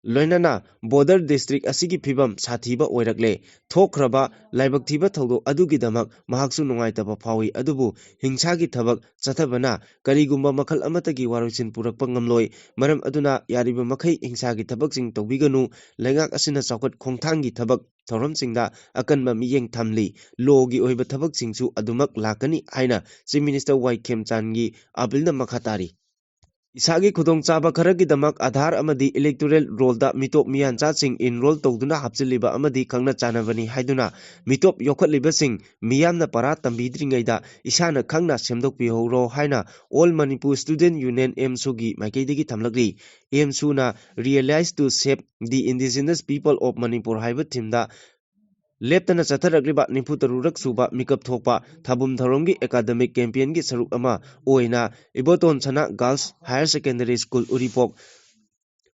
ꯂꯣꯏꯅꯅ border district ꯑꯁꯤꯒꯤ ꯐꯤꯕꯝ ꯁꯥꯊꯤꯕ ꯑꯣꯏꯔꯛꯂꯦ꯫ ꯊꯣꯛꯈ꯭ꯔꯕ ꯂꯥꯏꯕꯛ ꯊꯤꯕ ꯊꯧꯗꯣꯛ ꯑꯗꯨꯒꯤꯗꯃꯛ ꯃꯍꯥꯛꯁꯨ ꯅꯨꯡꯉꯥꯏꯇꯕ ꯐꯥꯎꯏ, ꯑꯗꯨꯕꯨ ꯍꯤꯡꯁꯥꯒꯤ ꯊꯕꯛ ꯆꯠꯊꯕꯅ ꯀꯔꯤꯒꯨꯝꯕ ꯃꯈꯜ ꯑꯃꯠꯇꯒꯤ ꯋꯥꯔꯣꯏꯁꯤꯟ ꯄꯨꯔꯛꯄ ꯉꯝꯂꯣꯏ꯫ ꯃꯔꯝ ꯑꯗꯨꯅ ꯌꯥꯔꯤꯕ ꯃꯈꯩ ꯍꯤꯡꯁꯥꯒꯤ ꯊꯕꯛꯁꯤꯡ ꯇꯧꯕꯤꯒꯅꯨ꯫ ꯂꯩꯉꯥꯛ ꯑꯁꯤꯅ ꯆꯥꯎꯈꯠ ꯈꯣꯡꯊꯥꯡꯒꯤ ꯊꯕꯛ ꯊꯧꯔꯝꯁꯤꯡꯗ ꯑꯀꯟꯕ ꯃꯤꯠꯌꯦꯡ ꯊꯝꯂꯤ꯫ Lawꯒꯤ ꯑꯣꯏꯕ ꯊꯕꯛꯁꯤꯡꯁꯨ ꯑꯗꯨꯃꯛ ꯂꯥꯛꯀꯅꯤ ꯍꯥꯏꯅ Chief Minister ꯋꯥꯏ ꯈꯦꯝꯆꯥꯟꯒꯤ appealꯅ ꯃꯈꯥ ꯇꯥꯔꯤ꯫ ꯏꯁꯥꯒꯤ ꯈꯨꯗꯣꯡꯆꯥꯕ ꯈꯔꯒꯤꯗꯃꯛ ꯑꯥꯙꯥꯔ ꯑꯃꯗꯤ electoral rollꯗ ꯃꯤꯇꯣꯞ ꯃꯤꯌꯥꯟꯆꯥꯁꯤꯡ enroll ꯇꯧꯗꯨꯅ ꯍꯥꯞꯆꯤꯜꯂꯤꯕ ꯑꯃꯗꯤ ꯈꯪꯅ ꯆꯥꯟꯅꯕꯅꯤ ꯍꯥꯏꯗꯨꯅ ꯃꯤꯇꯣꯞ ꯌꯣꯛꯈꯠꯂꯤꯕꯁꯤꯡ ꯃꯤꯌꯥꯝꯅ ꯄꯔꯥ ꯇꯝꯕꯤꯗ꯭ꯔꯤꯉꯩꯗ ꯏꯁꯥꯅ ꯈꯪꯅ ꯁꯦꯝꯗꯣꯛꯄꯤꯍꯧꯔꯣ ꯍꯥꯏꯅ All Manipur Student Union, AMSUꯒꯤ ꯃꯥꯏꯀꯩꯗꯒꯤ ꯊꯝꯂꯛꯂꯤ꯫ AMSUꯅ Realize to Save the Indigenous People of Manipur ꯍꯥꯏꯕ themeꯗ ꯂꯦꯞꯇꯅ ꯆꯠꯊꯔꯛꯂꯤꯕ ꯅꯤꯐꯨ ꯇꯔꯨꯛꯔꯛ ꯁꯨꯕ ꯃꯤꯀꯞ ꯊꯣꯛꯄ ꯊꯥꯕꯨꯝ ꯊꯧꯔꯝꯒꯤ academic campaignꯒꯤ ꯁꯔꯨꯛ ꯑꯃ ꯑꯣꯏꯅ ꯏꯕꯣꯇꯣꯟ ꯁꯅꯥ Girls Higher Secondary School Uripok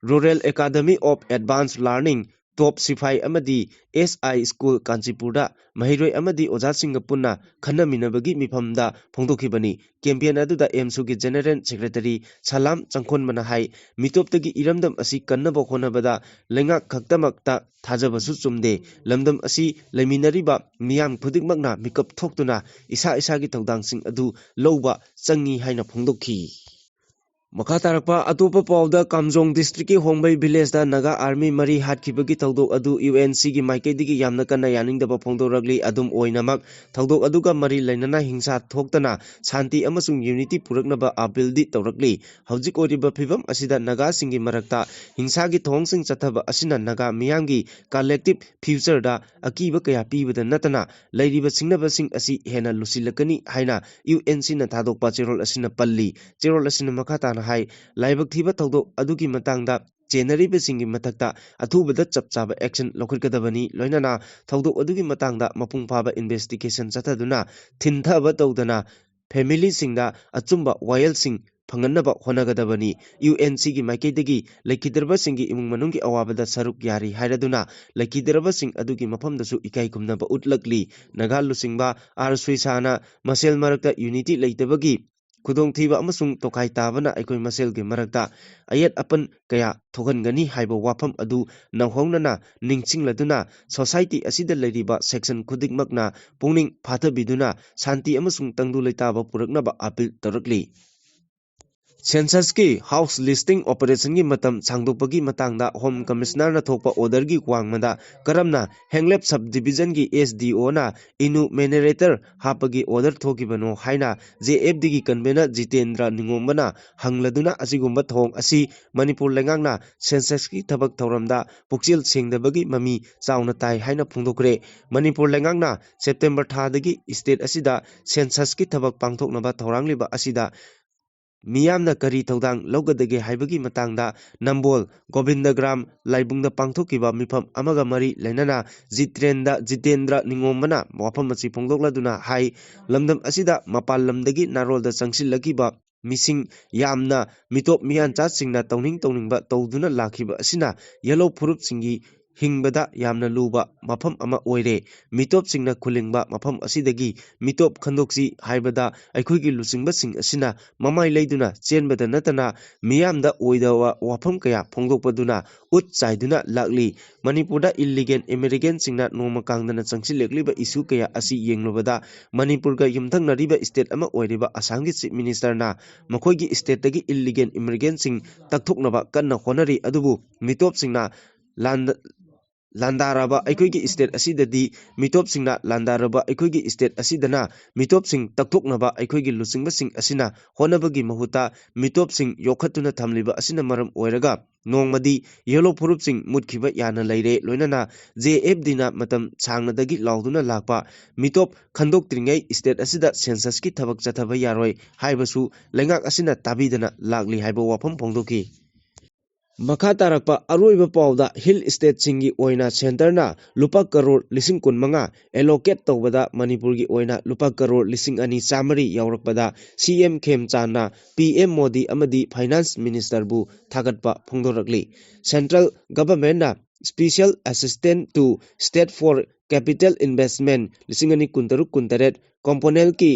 Rural Academy of Advanced Learning, ꯇꯣꯞ ꯁꯤꯐꯥꯏ ꯑꯃꯗꯤ ꯑꯦꯁ ꯑꯥꯏ ꯁ꯭ꯀꯨꯜ ꯀꯥꯟꯆꯤꯄꯨꯔꯗ ꯃꯍꯩꯔꯣꯏ ꯑꯃꯗꯤ ꯑꯣꯖꯥꯁꯤꯡꯒ ꯄꯨꯟꯅ ꯈꯟꯅꯃꯤꯟꯅꯕꯒꯤ ꯃꯤꯐꯝꯗ ꯐꯣꯡꯗꯣꯛꯈꯤꯕꯅꯤ꯫ ꯀꯦꯝꯄꯦꯟ ꯑꯗꯨꯗ ꯑꯦꯝꯁꯨꯒꯤ ꯖꯦꯅꯦꯔꯦꯜ ꯁꯦꯀ꯭ꯔꯦꯇꯔꯤ ꯁꯂꯥꯝ ꯆꯪꯈꯣꯟꯕꯅ ꯍꯥꯏ, ꯃꯤꯇꯣꯞꯇꯒꯤ ꯏꯔꯝꯗꯝ ꯑꯁꯤ ꯀꯟꯅꯕ ꯍꯣꯠꯅꯕꯗ ꯂꯩꯉꯥꯛ ꯈꯛꯇꯃꯛꯇ ꯊꯥꯖꯕꯁꯨ ꯆꯨꯝꯗꯦ꯫ ꯂꯝꯗꯝ ꯑꯁꯤ ꯂꯩꯃꯤꯟꯅꯔꯤꯕ ꯃꯤꯌꯥꯝ ꯈꯨꯗꯤꯡꯃꯛꯅ ꯃꯤꯀꯞ ꯊꯣꯛꯇꯨꯅ ꯏꯁꯥ ꯏꯁꯥꯒꯤ ꯊꯧꯗꯥꯡꯁꯤꯡ ꯑꯗꯨ ꯂꯧꯕ ꯆꯪꯏ ꯍꯥꯏꯅ ꯐꯣꯡꯗꯣꯛꯈꯤ꯫ ꯃꯈꯥ ꯇꯥꯔꯛꯄ ꯑꯇꯣꯞꯄ ꯄꯥꯎꯗ, ꯀꯥꯝꯖꯣꯡ ꯗꯤꯁꯇ꯭ꯔꯤꯛꯀꯤ ꯍꯣꯡꯕꯩ ꯚꯤꯂꯦꯖꯇ ꯅꯥꯒꯥ ꯑꯥꯔꯃꯤ ꯃꯔꯤ ꯍꯥꯠꯈꯤꯕꯒꯤ ꯊꯧꯗꯣꯛ ꯑꯗꯨ ꯌꯨ ꯑꯦꯟ ꯁꯤꯒꯤ ꯃꯥꯏꯀꯩꯗꯒꯤ ꯌꯥꯝꯅ ꯀꯟꯅ ꯌꯥꯅꯤꯡꯗꯕ ꯐꯣꯡꯗꯣꯔꯛꯂꯤ꯫ ꯑꯗꯨꯝ ꯑꯣꯏꯅꯃꯛ, ꯊꯧꯗꯣꯛ ꯑꯗꯨꯒ ꯃꯔꯤ ꯂꯩꯅꯅ ꯍꯤꯡꯁꯥ ꯊꯣꯛꯇꯅ ꯁꯥꯟꯇꯤ ꯑꯃꯁꯨꯡ ꯌꯨꯅꯤꯇꯤ ꯄꯨꯔꯛꯅꯕ ꯑꯥꯄꯤꯜꯗꯤ ꯇꯧꯔꯛꯂꯤ꯫ ꯍꯧꯖꯤꯛ ꯑꯣꯏꯔꯤꯕ ꯐꯤꯕꯝ ꯑꯁꯤꯗ ꯅꯥꯒꯥꯁꯤꯡꯒꯤ ꯃꯔꯛꯇ ꯍꯤꯡꯁꯥꯒꯤ ꯊꯧꯑꯣꯡꯁꯤꯡ ꯆꯠꯊꯕ ꯑꯁꯤꯅ ꯅꯥꯒꯥ ꯃꯤꯌꯥꯝꯒꯤ ꯀꯂꯦꯛꯇꯤꯚ ꯐ꯭ꯌꯨꯆꯔꯗ ꯑꯀꯤꯕ ꯀꯌꯥ ꯄꯤꯕꯗ ꯅꯠꯇꯅ, ꯂꯩꯔꯤꯕ ꯁꯤꯡꯅꯕꯁꯤꯡ ꯑꯁꯤ ꯍꯦꯟꯅ ꯂꯨꯁꯤꯜꯂꯛꯀꯅꯤ ꯍꯥꯏꯅ ꯌꯨ ꯑꯦꯟ ꯁꯤꯅ ꯊꯥꯗꯣꯛꯄ ꯆꯦꯔꯣꯜ ꯑꯁꯤꯅ ꯄꯜꯂꯤ꯫ ꯆꯦꯔꯣꯜ ꯑꯁꯤꯅ ꯃꯈꯥ ꯇꯥꯅ ꯍꯥꯏ, ꯂꯥꯏꯕꯛ ꯊꯤꯕ ꯊꯧꯗꯣꯛ ꯑꯗꯨꯒꯤ ꯃꯇꯥꯡꯗ ꯆꯦꯟꯅꯔꯤꯕꯁꯤꯡꯒꯤ ꯃꯊꯛꯇ ꯑꯊꯨꯕꯗ ꯆꯞ ꯆꯥꯕ ꯑꯦꯛꯁꯟ ꯂꯧꯈꯠꯀꯗꯕꯅꯤ꯫ ꯂꯣꯏꯅꯅ ꯊꯧꯗꯣꯛ ꯑꯗꯨꯒꯤ ꯃꯇꯥꯡꯗ ꯃꯄꯨꯡ ꯐꯥꯕ ꯏꯟꯚꯦꯁꯇꯤꯒꯦꯁꯟ ꯆꯠꯊꯗꯨꯅ ꯊꯤꯟꯊꯕ ꯇꯧꯗꯅ ꯐꯦꯃꯤꯂꯤꯁꯤꯡꯗ ꯑꯆꯨꯝꯕ ꯋꯥꯌꯦꯜꯁꯤꯡ ꯐꯪꯍꯟꯅꯕ ꯍꯣꯠꯅꯒꯗꯕꯅꯤ꯫ ꯌꯨ ꯑꯦꯟ ꯁꯤꯒꯤ ꯃꯥꯏꯀꯩꯗꯒꯤ ꯂꯩꯈꯤꯗ꯭ꯔꯕꯁꯤꯡꯒꯤ ꯏꯃꯨꯡ ꯃꯅꯨꯡꯒꯤ ꯑꯋꯥꯕꯗ ꯁꯔꯨꯛ ꯌꯥꯔꯤ ꯍꯥꯏꯔꯗꯨꯅ, ꯂꯩꯈꯤꯗ꯭ꯔꯕꯁꯤꯡ ꯑꯗꯨꯒꯤ ꯃꯐꯝꯗꯁꯨ ꯏꯀꯥꯏ ꯈꯨꯝꯅꯕ ꯎꯠꯂꯛꯂꯤ꯫ ꯅꯥꯒꯥ ꯂꯨꯆꯤꯡꯕ ꯑꯥꯔ ꯁꯨꯏꯁꯥꯅ ꯃꯁꯦꯜ ꯃꯔꯛꯇ ꯌꯨꯅꯤꯇꯤ ꯂꯩꯇꯕꯒꯤ ꯈꯨꯗꯣꯡꯊꯤꯕ ꯑꯃꯁꯨꯡ ꯇꯣꯈꯥꯏ ꯇꯥꯕꯅ ꯑꯩꯈꯣꯏ ꯃꯁꯦꯜꯒꯤ ꯃꯔꯛꯇ ꯑꯌꯦꯠ ꯑꯄꯟ ꯀꯌꯥ ꯊꯣꯛꯍꯟꯒꯅꯤ ꯍꯥꯏꯕ ꯋꯥꯐꯝ ꯑꯗꯨ ꯅꯧꯍꯧꯅꯅ ꯅꯤꯡꯁꯤꯡꯂꯗꯨꯅ, ꯁꯣꯁꯥꯏꯇꯤ ꯑꯁꯤꯗ ꯂꯩꯔꯤꯕ ꯁꯦꯛꯁꯟ ꯈꯨꯗꯤꯡꯃꯛꯅ ꯄꯨꯛꯅꯤꯡ ꯐꯥꯊꯕꯤꯗꯨꯅ ꯁꯥꯟꯇꯤ ꯑꯃꯁꯨꯡ ꯇꯪꯗꯨ ꯂꯩꯇꯥꯕ ꯄꯨꯔꯛꯅꯕ ꯑꯥꯄꯤꯜ ꯇꯧꯔꯛꯂꯤ꯫ ꯁꯦꯟꯁꯁꯀꯤ ꯍꯥꯎꯁ ꯂꯤꯁꯇꯤꯡ ꯑꯣꯄꯔꯦꯁꯟꯒꯤ ꯃꯇꯝ ꯁꯥꯡꯗꯣꯛꯄꯒꯤ ꯃꯇꯥꯡꯗ ꯍꯣꯝ ꯀꯃꯤꯁꯅꯔꯅ ꯊꯣꯛꯄ ꯑꯣꯔꯗꯔꯒꯤ ꯋꯥꯡꯃꯗ ꯀꯔꯝꯅ ꯍꯦꯡꯂꯦꯞ ꯁꯕ ꯗꯤꯕꯤꯖꯟꯒꯤ ꯑꯦꯁ ꯗꯤ ꯑꯣꯅ ꯏꯅꯨꯃꯦꯔꯦꯇꯔ ꯍꯥꯞꯄꯒꯤ ꯑꯣꯔꯗꯔ ꯊꯣꯛꯈꯤꯕꯅꯣ ꯍꯥꯏꯅ ꯖꯦ ꯑꯦꯐ ꯗꯤꯒꯤ ꯀꯟꯚꯦꯅꯔ ꯖꯤꯇꯦꯟꯗ꯭ꯔ ꯅꯤꯉꯣꯝꯕꯅ ꯍꯪꯂꯗꯨꯅ, ꯑꯁꯤꯒꯨꯝꯕ ꯊꯧꯑꯣꯡ ꯑꯁꯤ ꯃꯅꯤꯄꯨꯔ ꯂꯩꯉꯥꯛꯅ ꯁꯦꯟꯁꯁꯀꯤ ꯊꯕꯛ ꯊꯧꯔꯝꯗ ꯄꯨꯛꯆꯦꯜ ꯁꯦꯡꯗꯕꯒꯤ ꯃꯃꯤ ꯆꯥꯎꯅ ꯇꯥꯏ ꯍꯥꯏꯅ ꯐꯣꯡꯗꯣꯛꯈ꯭ꯔꯦ꯫ ꯃꯅꯤꯄꯨꯔ ꯂꯩꯉꯥꯛꯅ ꯁꯦꯞꯇꯦꯝꯕꯔ ꯊꯥꯗꯒꯤ ꯁ꯭ꯇꯦꯠ ꯑꯁꯤꯗ ꯁꯦꯟꯁꯁꯀꯤ ꯊꯕꯛ ꯄꯥꯡꯊꯣꯛꯅꯕ ꯊꯧꯔꯥꯡꯂꯤꯕ ꯑꯁꯤꯗ ꯃꯤꯌꯥꯝꯅ ꯀꯔꯤ ꯊꯧꯗꯥꯡ ꯂꯧꯒꯗꯒꯦ ꯍꯥꯏꯕꯒꯤ ꯃꯇꯥꯡꯗ ꯅꯝꯕꯣꯜ ꯒꯣꯕꯤꯟꯗꯒ꯭ꯔꯥꯝ ꯂꯥꯏꯕꯨꯡꯗ ꯄꯥꯡꯊꯣꯛꯈꯤꯕ ꯃꯤꯐꯝ ꯑꯃꯒ ꯃꯔꯤ ꯂꯩꯅꯅ ꯖꯤꯇꯦꯟꯗ, ꯖꯤꯇꯦꯟꯗ꯭ꯔ ꯅꯤꯉꯣꯝꯕꯅ ꯋꯥꯐꯝ ꯑꯁꯤ ꯐꯣꯡꯗꯣꯛꯂꯗꯨꯅ ꯍꯥꯏ, ꯂꯝꯗꯝ ꯑꯁꯤꯗ ꯃꯄꯥꯟ ꯂꯝꯗꯒꯤ ꯅꯥꯔꯣꯜꯗ ꯆꯪꯁꯤꯜꯂꯛꯈꯤꯕ ꯃꯤꯁꯤꯡ ꯌꯥꯝꯅ ꯃꯤꯇꯣꯞ ꯃꯤꯌꯥꯟꯆꯥꯁꯤꯡꯅ ꯇꯧꯅꯤꯡ ꯇꯧꯅꯤꯡꯕ ꯇꯧꯗꯨꯅ ꯂꯥꯛꯈꯤꯕ ꯑꯁꯤꯅ ꯌꯦꯜꯂꯣ ꯐꯨꯔꯨꯞꯁꯤꯡꯒꯤ ꯍꯤꯡꯕꯗ ꯌꯥꯝꯅ ꯂꯨꯕ ꯃꯐꯝ ꯑꯃ ꯑꯣꯏꯔꯦ꯫ ꯃꯤꯇꯣꯞꯁꯤꯡꯅ ꯈꯨꯜꯂꯤꯡꯕ ꯃꯐꯝ ꯑꯁꯤꯗꯒꯤ ꯃꯤꯇꯣꯞ ꯈꯟꯗꯣꯛꯁꯤ ꯍꯥꯏꯕꯗ ꯑꯩꯈꯣꯏꯒꯤ ꯂꯨꯆꯤꯡꯕꯁꯤꯡ ꯑꯁꯤꯅ ꯃꯃꯥꯏ ꯂꯩꯗꯨꯅ ꯆꯦꯟꯕꯗ ꯅꯠꯇꯅ ꯃꯤꯌꯥꯝꯗ ꯑꯣꯏꯗꯕ ꯋꯥꯐꯝ ꯀꯌꯥ ꯐꯣꯡꯗꯣꯛꯄꯗꯨꯅ ꯎꯠ ꯆꯥꯏꯗꯨꯅ ꯂꯥꯛꯂꯤ꯫ ꯃꯅꯤꯄꯨꯔꯗ ꯏꯜꯂꯤꯒꯦꯜ ꯏꯃꯤꯒ꯭ꯔꯦꯟꯁꯤꯡꯅ ꯅꯣꯡꯃ ꯀꯥꯡꯗꯅ ꯆꯪꯁꯤꯜꯂꯛꯂꯤꯕ ꯏꯁꯨ ꯀꯌꯥ ꯑꯁꯤ ꯌꯦꯡꯂꯨꯕꯗ ꯃꯅꯤꯄꯨꯔꯒ ꯌꯨꯝꯊꯪꯅꯔꯤꯕ ꯁ꯭ꯇꯦꯠ ꯑꯃ ꯑꯣꯏꯔꯤꯕ ꯑꯁꯥꯝꯒꯤ ꯆꯤꯐ ꯃꯤꯅꯤꯁꯇꯔꯅ ꯃꯈꯣꯏꯒꯤ ꯁ꯭ꯇꯦꯠꯇꯒꯤ ꯏꯜꯂꯤꯒꯦꯜ ꯏꯃꯤꯒ꯭ꯔꯦꯟꯁꯤꯡ ꯇꯛꯊꯣꯛꯅꯕ ꯀꯟꯅ ꯍꯣꯠꯅꯔꯤ꯫ ꯑꯗꯨꯕꯨ ꯃꯤꯇꯣꯞꯁꯤꯡꯅ ꯂꯥꯟꯗ-, ꯂꯥꯟꯗꯥꯔꯕ ꯑꯩꯈꯣꯏꯒꯤ ꯁ꯭ꯇꯦꯠ ꯑꯁꯤꯗꯗꯤ ꯃꯤꯇꯣꯞꯁꯤꯡꯅ ꯂꯥꯟꯗꯥꯔꯕ ꯑꯩꯈꯣꯏꯒꯤ ꯁ꯭ꯇꯦꯠ ꯑꯁꯤꯗꯅ ꯃꯤꯇꯣꯞꯁꯤꯡ ꯇꯛꯊꯣꯛꯅꯕ ꯑꯩꯈꯣꯏꯒꯤ ꯂꯨꯆꯤꯡꯕꯁꯤꯡ ꯑꯁꯤꯅ ꯍꯣꯠꯅꯕꯒꯤ ꯃꯍꯨꯠꯇ ꯃꯤꯇꯣꯞꯁꯤꯡ ꯌꯣꯛꯈꯠꯇꯨꯅ ꯊꯝꯂꯤꯕ ꯑꯁꯤꯅ ꯃꯔꯝ ꯑꯣꯏꯔꯒ ꯅꯣꯡꯃꯗꯤ ꯌꯦꯜꯂꯣ ꯐꯨꯔꯨꯞꯁꯤꯡ ꯃꯨꯠꯈꯤꯕ ꯌꯥꯅ ꯂꯩꯔꯦ꯫ ꯂꯣꯏꯅꯅ ꯖꯦ ꯑꯦꯐ ꯗꯤꯅ ꯃꯇꯝ ꯁꯥꯡꯅꯗꯒꯤ ꯂꯥꯎꯗꯨꯅ ꯂꯥꯛꯄ ꯃꯤꯇꯣꯞ ꯈꯟꯗꯣꯛꯇ꯭ꯔꯤꯉꯩ ꯁ꯭ꯇꯦꯠ ꯑꯁꯤꯗ ꯁꯦꯟꯁꯁꯀꯤ ꯊꯕꯛ ꯆꯠꯊꯕ ꯌꯥꯔꯣꯏ ꯍꯥꯏꯕꯁꯨ ꯂꯩꯉꯥꯛ ꯑꯁꯤꯅ ꯇꯥꯕꯤꯗꯅ ꯂꯥꯛꯂꯤ ꯍꯥꯏꯕ ꯋꯥꯐꯝ ꯐꯣꯡꯗꯣꯛꯈꯤ꯫ ꯃꯈꯥ ꯇꯥꯔꯛꯄ ꯑꯔꯣꯏꯕ ꯄꯥꯎꯗ ꯍꯤꯜ ꯁ꯭ꯇꯦꯠꯁꯤꯡꯒꯤ ꯑꯣꯏꯅ ꯁꯦꯟꯇꯔꯅ ꯂꯨꯄꯥ ꯀꯔꯣꯔ ꯂꯤꯁꯤꯡ ꯀꯨꯟ ꯃꯉꯥ ꯑꯦꯂꯣꯀꯦꯠ ꯇꯧꯕꯗ ꯃꯅꯤꯄꯨꯔꯒꯤ ꯑꯣꯏꯅ ꯂꯨꯄꯥ ꯀꯔꯣꯔ ꯂꯤꯁꯤꯡ ꯑꯅꯤ ꯆꯥꯃꯔꯤ ꯌꯥꯎꯔꯛꯄꯗ ꯁꯤ ꯑꯦꯝ ꯈꯦꯝꯆꯥꯟꯅ ꯄꯤ ꯑꯦꯝ ꯃꯣꯗꯤ ꯑꯃꯗꯤ ꯐꯥꯏꯅꯥꯟꯁ ꯃꯤꯅꯤꯁꯇꯔꯕꯨ ꯊꯥꯒꯠꯄ ꯐꯣꯡꯗꯣꯔꯛꯂꯤ꯫ ꯁꯦꯟꯇ꯭ꯔꯦꯜ ꯒꯚꯔꯟꯃꯦꯟꯠꯅ Special Assistance to State for Capital Investment ꯂꯤꯁꯤꯡ ꯑꯅꯤ ꯀꯨꯟꯇꯔꯨꯛ ꯀꯨꯟꯇꯔꯦꯠ ꯀꯣꯝꯄꯣꯅꯦꯟꯠꯀꯤ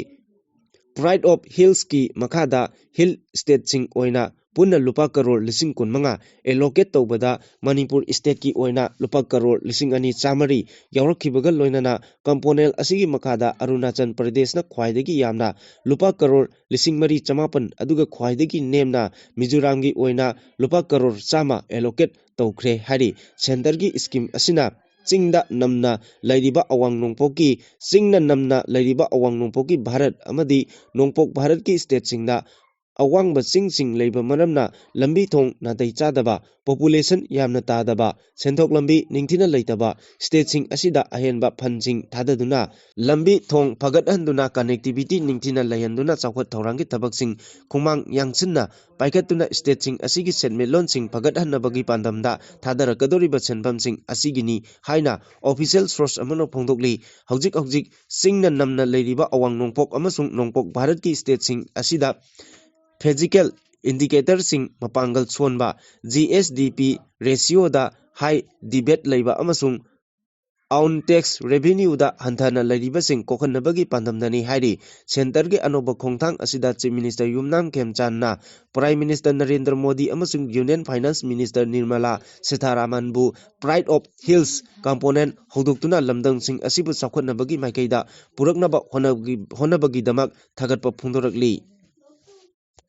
Pride of Hillsꯀꯤ ꯃꯈꯥꯗ ꯍꯤꯜ ꯁ꯭ꯇꯦꯠꯁꯤꯡ ꯑꯣꯏꯅ ꯄꯨꯟꯅ ꯂꯨꯄꯥ ꯀꯔꯣꯔ ꯂꯤꯁꯤꯡ ꯀꯨꯟ ꯃꯉꯥ ꯑꯦꯂꯣꯀꯦꯠ ꯇꯧꯕꯗ ꯃꯅꯤꯄꯨꯔ ꯁ꯭ꯇꯦꯠꯀꯤ ꯑꯣꯏꯅ ꯂꯨꯄꯥ ꯀꯔꯣꯔ ꯂꯤꯁꯤꯡ ꯑꯅꯤ ꯆꯥꯃꯔꯤ ꯌꯥꯎꯔꯛꯈꯤꯕꯒ ꯂꯣꯏꯅꯅ ꯀꯝꯄꯣꯅꯦꯟ ꯑꯁꯤꯒꯤ ꯃꯈꯥꯗ ꯑꯔꯨꯅꯥꯆꯜ ꯄ꯭ꯔꯗꯦꯁꯅ ꯈ꯭ꯋꯥꯏꯗꯒꯤ ꯌꯥꯝꯅ ꯂꯨꯄꯥ ꯀꯔꯣꯔ ꯂꯤꯁꯤꯡ ꯃꯔꯤ ꯆꯃꯥꯄꯟ, ꯑꯗꯨꯒ ꯈ꯭ꯋꯥꯏꯗꯒꯤ ꯅꯦꯝꯅ ꯃꯤꯖꯣꯔꯥꯝꯒꯤ ꯑꯣꯏꯅ ꯂꯨꯄꯥ ꯀꯔꯣꯔ ꯆꯥꯝꯃ ꯑꯦꯂꯣꯀꯦꯠ ꯇꯧꯈ꯭ꯔꯦ ꯍꯥꯏꯔꯤ꯫ ꯁꯦꯟꯇꯔꯒꯤ ꯁ꯭ꯀꯤꯝ ꯑꯁꯤꯅ ꯆꯤꯡꯗ ꯅꯝꯅ ꯂꯩꯔꯤꯕ ꯑꯋꯥꯡ ꯅꯣꯡꯄꯣꯛꯀꯤ, ꯆꯤꯡꯅ ꯅꯝꯅ ꯂꯩꯔꯤꯕ ꯑꯋꯥꯡ ꯅꯣꯡꯄꯣꯛꯀꯤ ꯚꯥꯔꯠ ꯑꯃꯗꯤ ꯅꯣꯡꯄꯣꯛ ꯚꯥꯔꯠꯀꯤ ꯁ꯭ꯇꯦꯠꯁꯤꯡꯗ ꯑꯋꯥꯡꯕ ꯆꯤꯡꯁꯤꯡ ꯂꯩꯕ ꯃꯔꯝꯅ ꯂꯝꯕꯤ ꯊꯣꯡ ꯅꯥꯇꯩ ꯆꯥꯗꯕ, ꯄꯣꯄꯨꯂꯦꯁꯟ ꯌꯥꯝꯅ ꯇꯥꯗꯕ, ꯁꯦꯟꯊꯣꯛ ꯂꯝꯕꯤ ꯅꯤꯡꯊꯤꯅ ꯂꯩꯇꯕ ꯁ꯭ꯇꯦꯠꯁꯤꯡ ꯑꯁꯤꯗ ꯑꯍꯦꯟꯕ ꯐꯟꯁꯤꯡ ꯊꯥꯗꯗꯨꯅ ꯂꯝꯕꯤ ꯊꯣꯡ ꯐꯒꯠꯍꯟꯗꯨꯅ ꯀꯅꯦꯛꯇꯤꯚꯤꯇꯤ ꯅꯤꯡꯊꯤꯅ ꯂꯩꯍꯟꯗꯨꯅ ꯆꯥꯎꯈꯠ ꯊꯧꯔꯥꯡꯒꯤ ꯊꯕꯛꯁꯤꯡ ꯈꯣꯡꯃꯥꯡ ꯌꯥꯡꯁꯤꯟꯅ ꯄꯥꯏꯈꯠꯇꯨꯅ ꯁ꯭ꯇꯦꯠꯁꯤꯡ ꯑꯁꯤꯒꯤ ꯁꯦꯟꯃꯤꯠꯂꯣꯟꯁꯤꯡ ꯐꯒꯠꯍꯟꯅꯕꯒꯤ ꯄꯥꯟꯗꯝꯗ ꯊꯥꯗꯔꯛꯀꯗꯧꯔꯤꯕ ꯁꯦꯟꯐꯝꯁꯤꯡ ꯑꯁꯤꯒꯤꯅꯤ ꯍꯥꯏꯅ ꯑꯣꯐꯤꯁꯤꯌꯦꯜ ꯁꯣꯔꯁ ꯑꯃꯅ ꯐꯣꯡꯗꯣꯛꯂꯤ꯫ ꯍꯧꯖꯤꯛ ꯍꯧꯖꯤꯛ ꯆꯤꯡꯅ ꯅꯝꯅ ꯂꯩꯔꯤꯕ ꯑꯋꯥꯡ ꯅꯣꯡꯄꯣꯛ ꯑꯃꯁꯨꯡ ꯅꯣꯡꯄꯣꯛ ꯚꯥꯔꯠꯀꯤ ꯁ꯭ꯇꯦꯠꯁꯤꯡ ꯑꯁꯤꯗ ꯐꯤꯖꯤꯀꯦꯜ ꯏꯟꯗꯤꯀꯦꯇꯔꯁꯤꯡ ꯃꯄꯥꯡꯒꯜ ꯁꯣꯟꯕ, ꯖꯤ ꯑꯦꯁ ꯗꯤ ꯄꯤ ꯔꯦꯁꯤꯌꯣꯗ ꯍꯥꯏ ꯗꯤꯕꯦꯠ ꯂꯩꯕ ꯑꯃꯁꯨꯡ ꯑꯟ ꯇꯦꯛꯁ ꯔꯦꯚꯤꯅ꯭ꯌꯨꯗ ꯍꯟꯊꯅ ꯂꯩꯔꯤꯕꯁꯤꯡ ꯀꯣꯛꯍꯟꯅꯕꯒꯤ ꯄꯥꯟꯗꯝꯗꯅꯤ ꯍꯥꯏꯔꯤ꯫ ꯁꯦꯟꯇꯔꯒꯤ ꯑꯅꯧꯕ ꯈꯣꯡꯊꯥꯡ ꯑꯁꯤꯗ ꯆꯤꯐ ꯃꯤꯅꯤꯁꯇꯔ ꯌꯨꯝꯅꯥꯝ ꯈꯦꯝꯆꯥꯟꯅ ꯄ꯭ꯔꯥꯏꯝ ꯃꯤꯅꯤꯁꯇꯔ ꯅꯔꯦꯟꯗ꯭ꯔ ꯃꯣꯗꯤ ꯑꯃꯁꯨꯡ ꯌꯨꯅꯤꯌꯟ ꯐꯥꯏꯅꯥꯟꯁ ꯃꯤꯅꯤꯁꯇꯔ ꯅꯤꯔꯃꯂꯥ ꯁꯤꯊꯥꯔꯥꯃꯟꯕꯨ ꯄ꯭ꯔꯥꯏꯗ ꯑꯣꯐ ꯍꯤꯜꯁ ꯀꯝꯄꯣꯅꯦꯟ ꯍꯧꯗꯣꯛꯇꯨꯅ ꯂꯝꯗꯝꯁꯤꯡ ꯑꯁꯤꯕꯨ ꯆꯥꯎꯈꯠꯅꯕꯒꯤ ꯃꯥꯏꯀꯩꯗ ꯄꯨꯔꯛꯅꯕ ꯍꯣꯠꯅꯕꯒꯤ-, ꯍꯣꯠꯅꯕꯒꯤꯗꯃꯛ ꯊꯥꯒꯠꯄ ꯐꯣꯡꯗꯣꯔꯛꯂꯤ꯫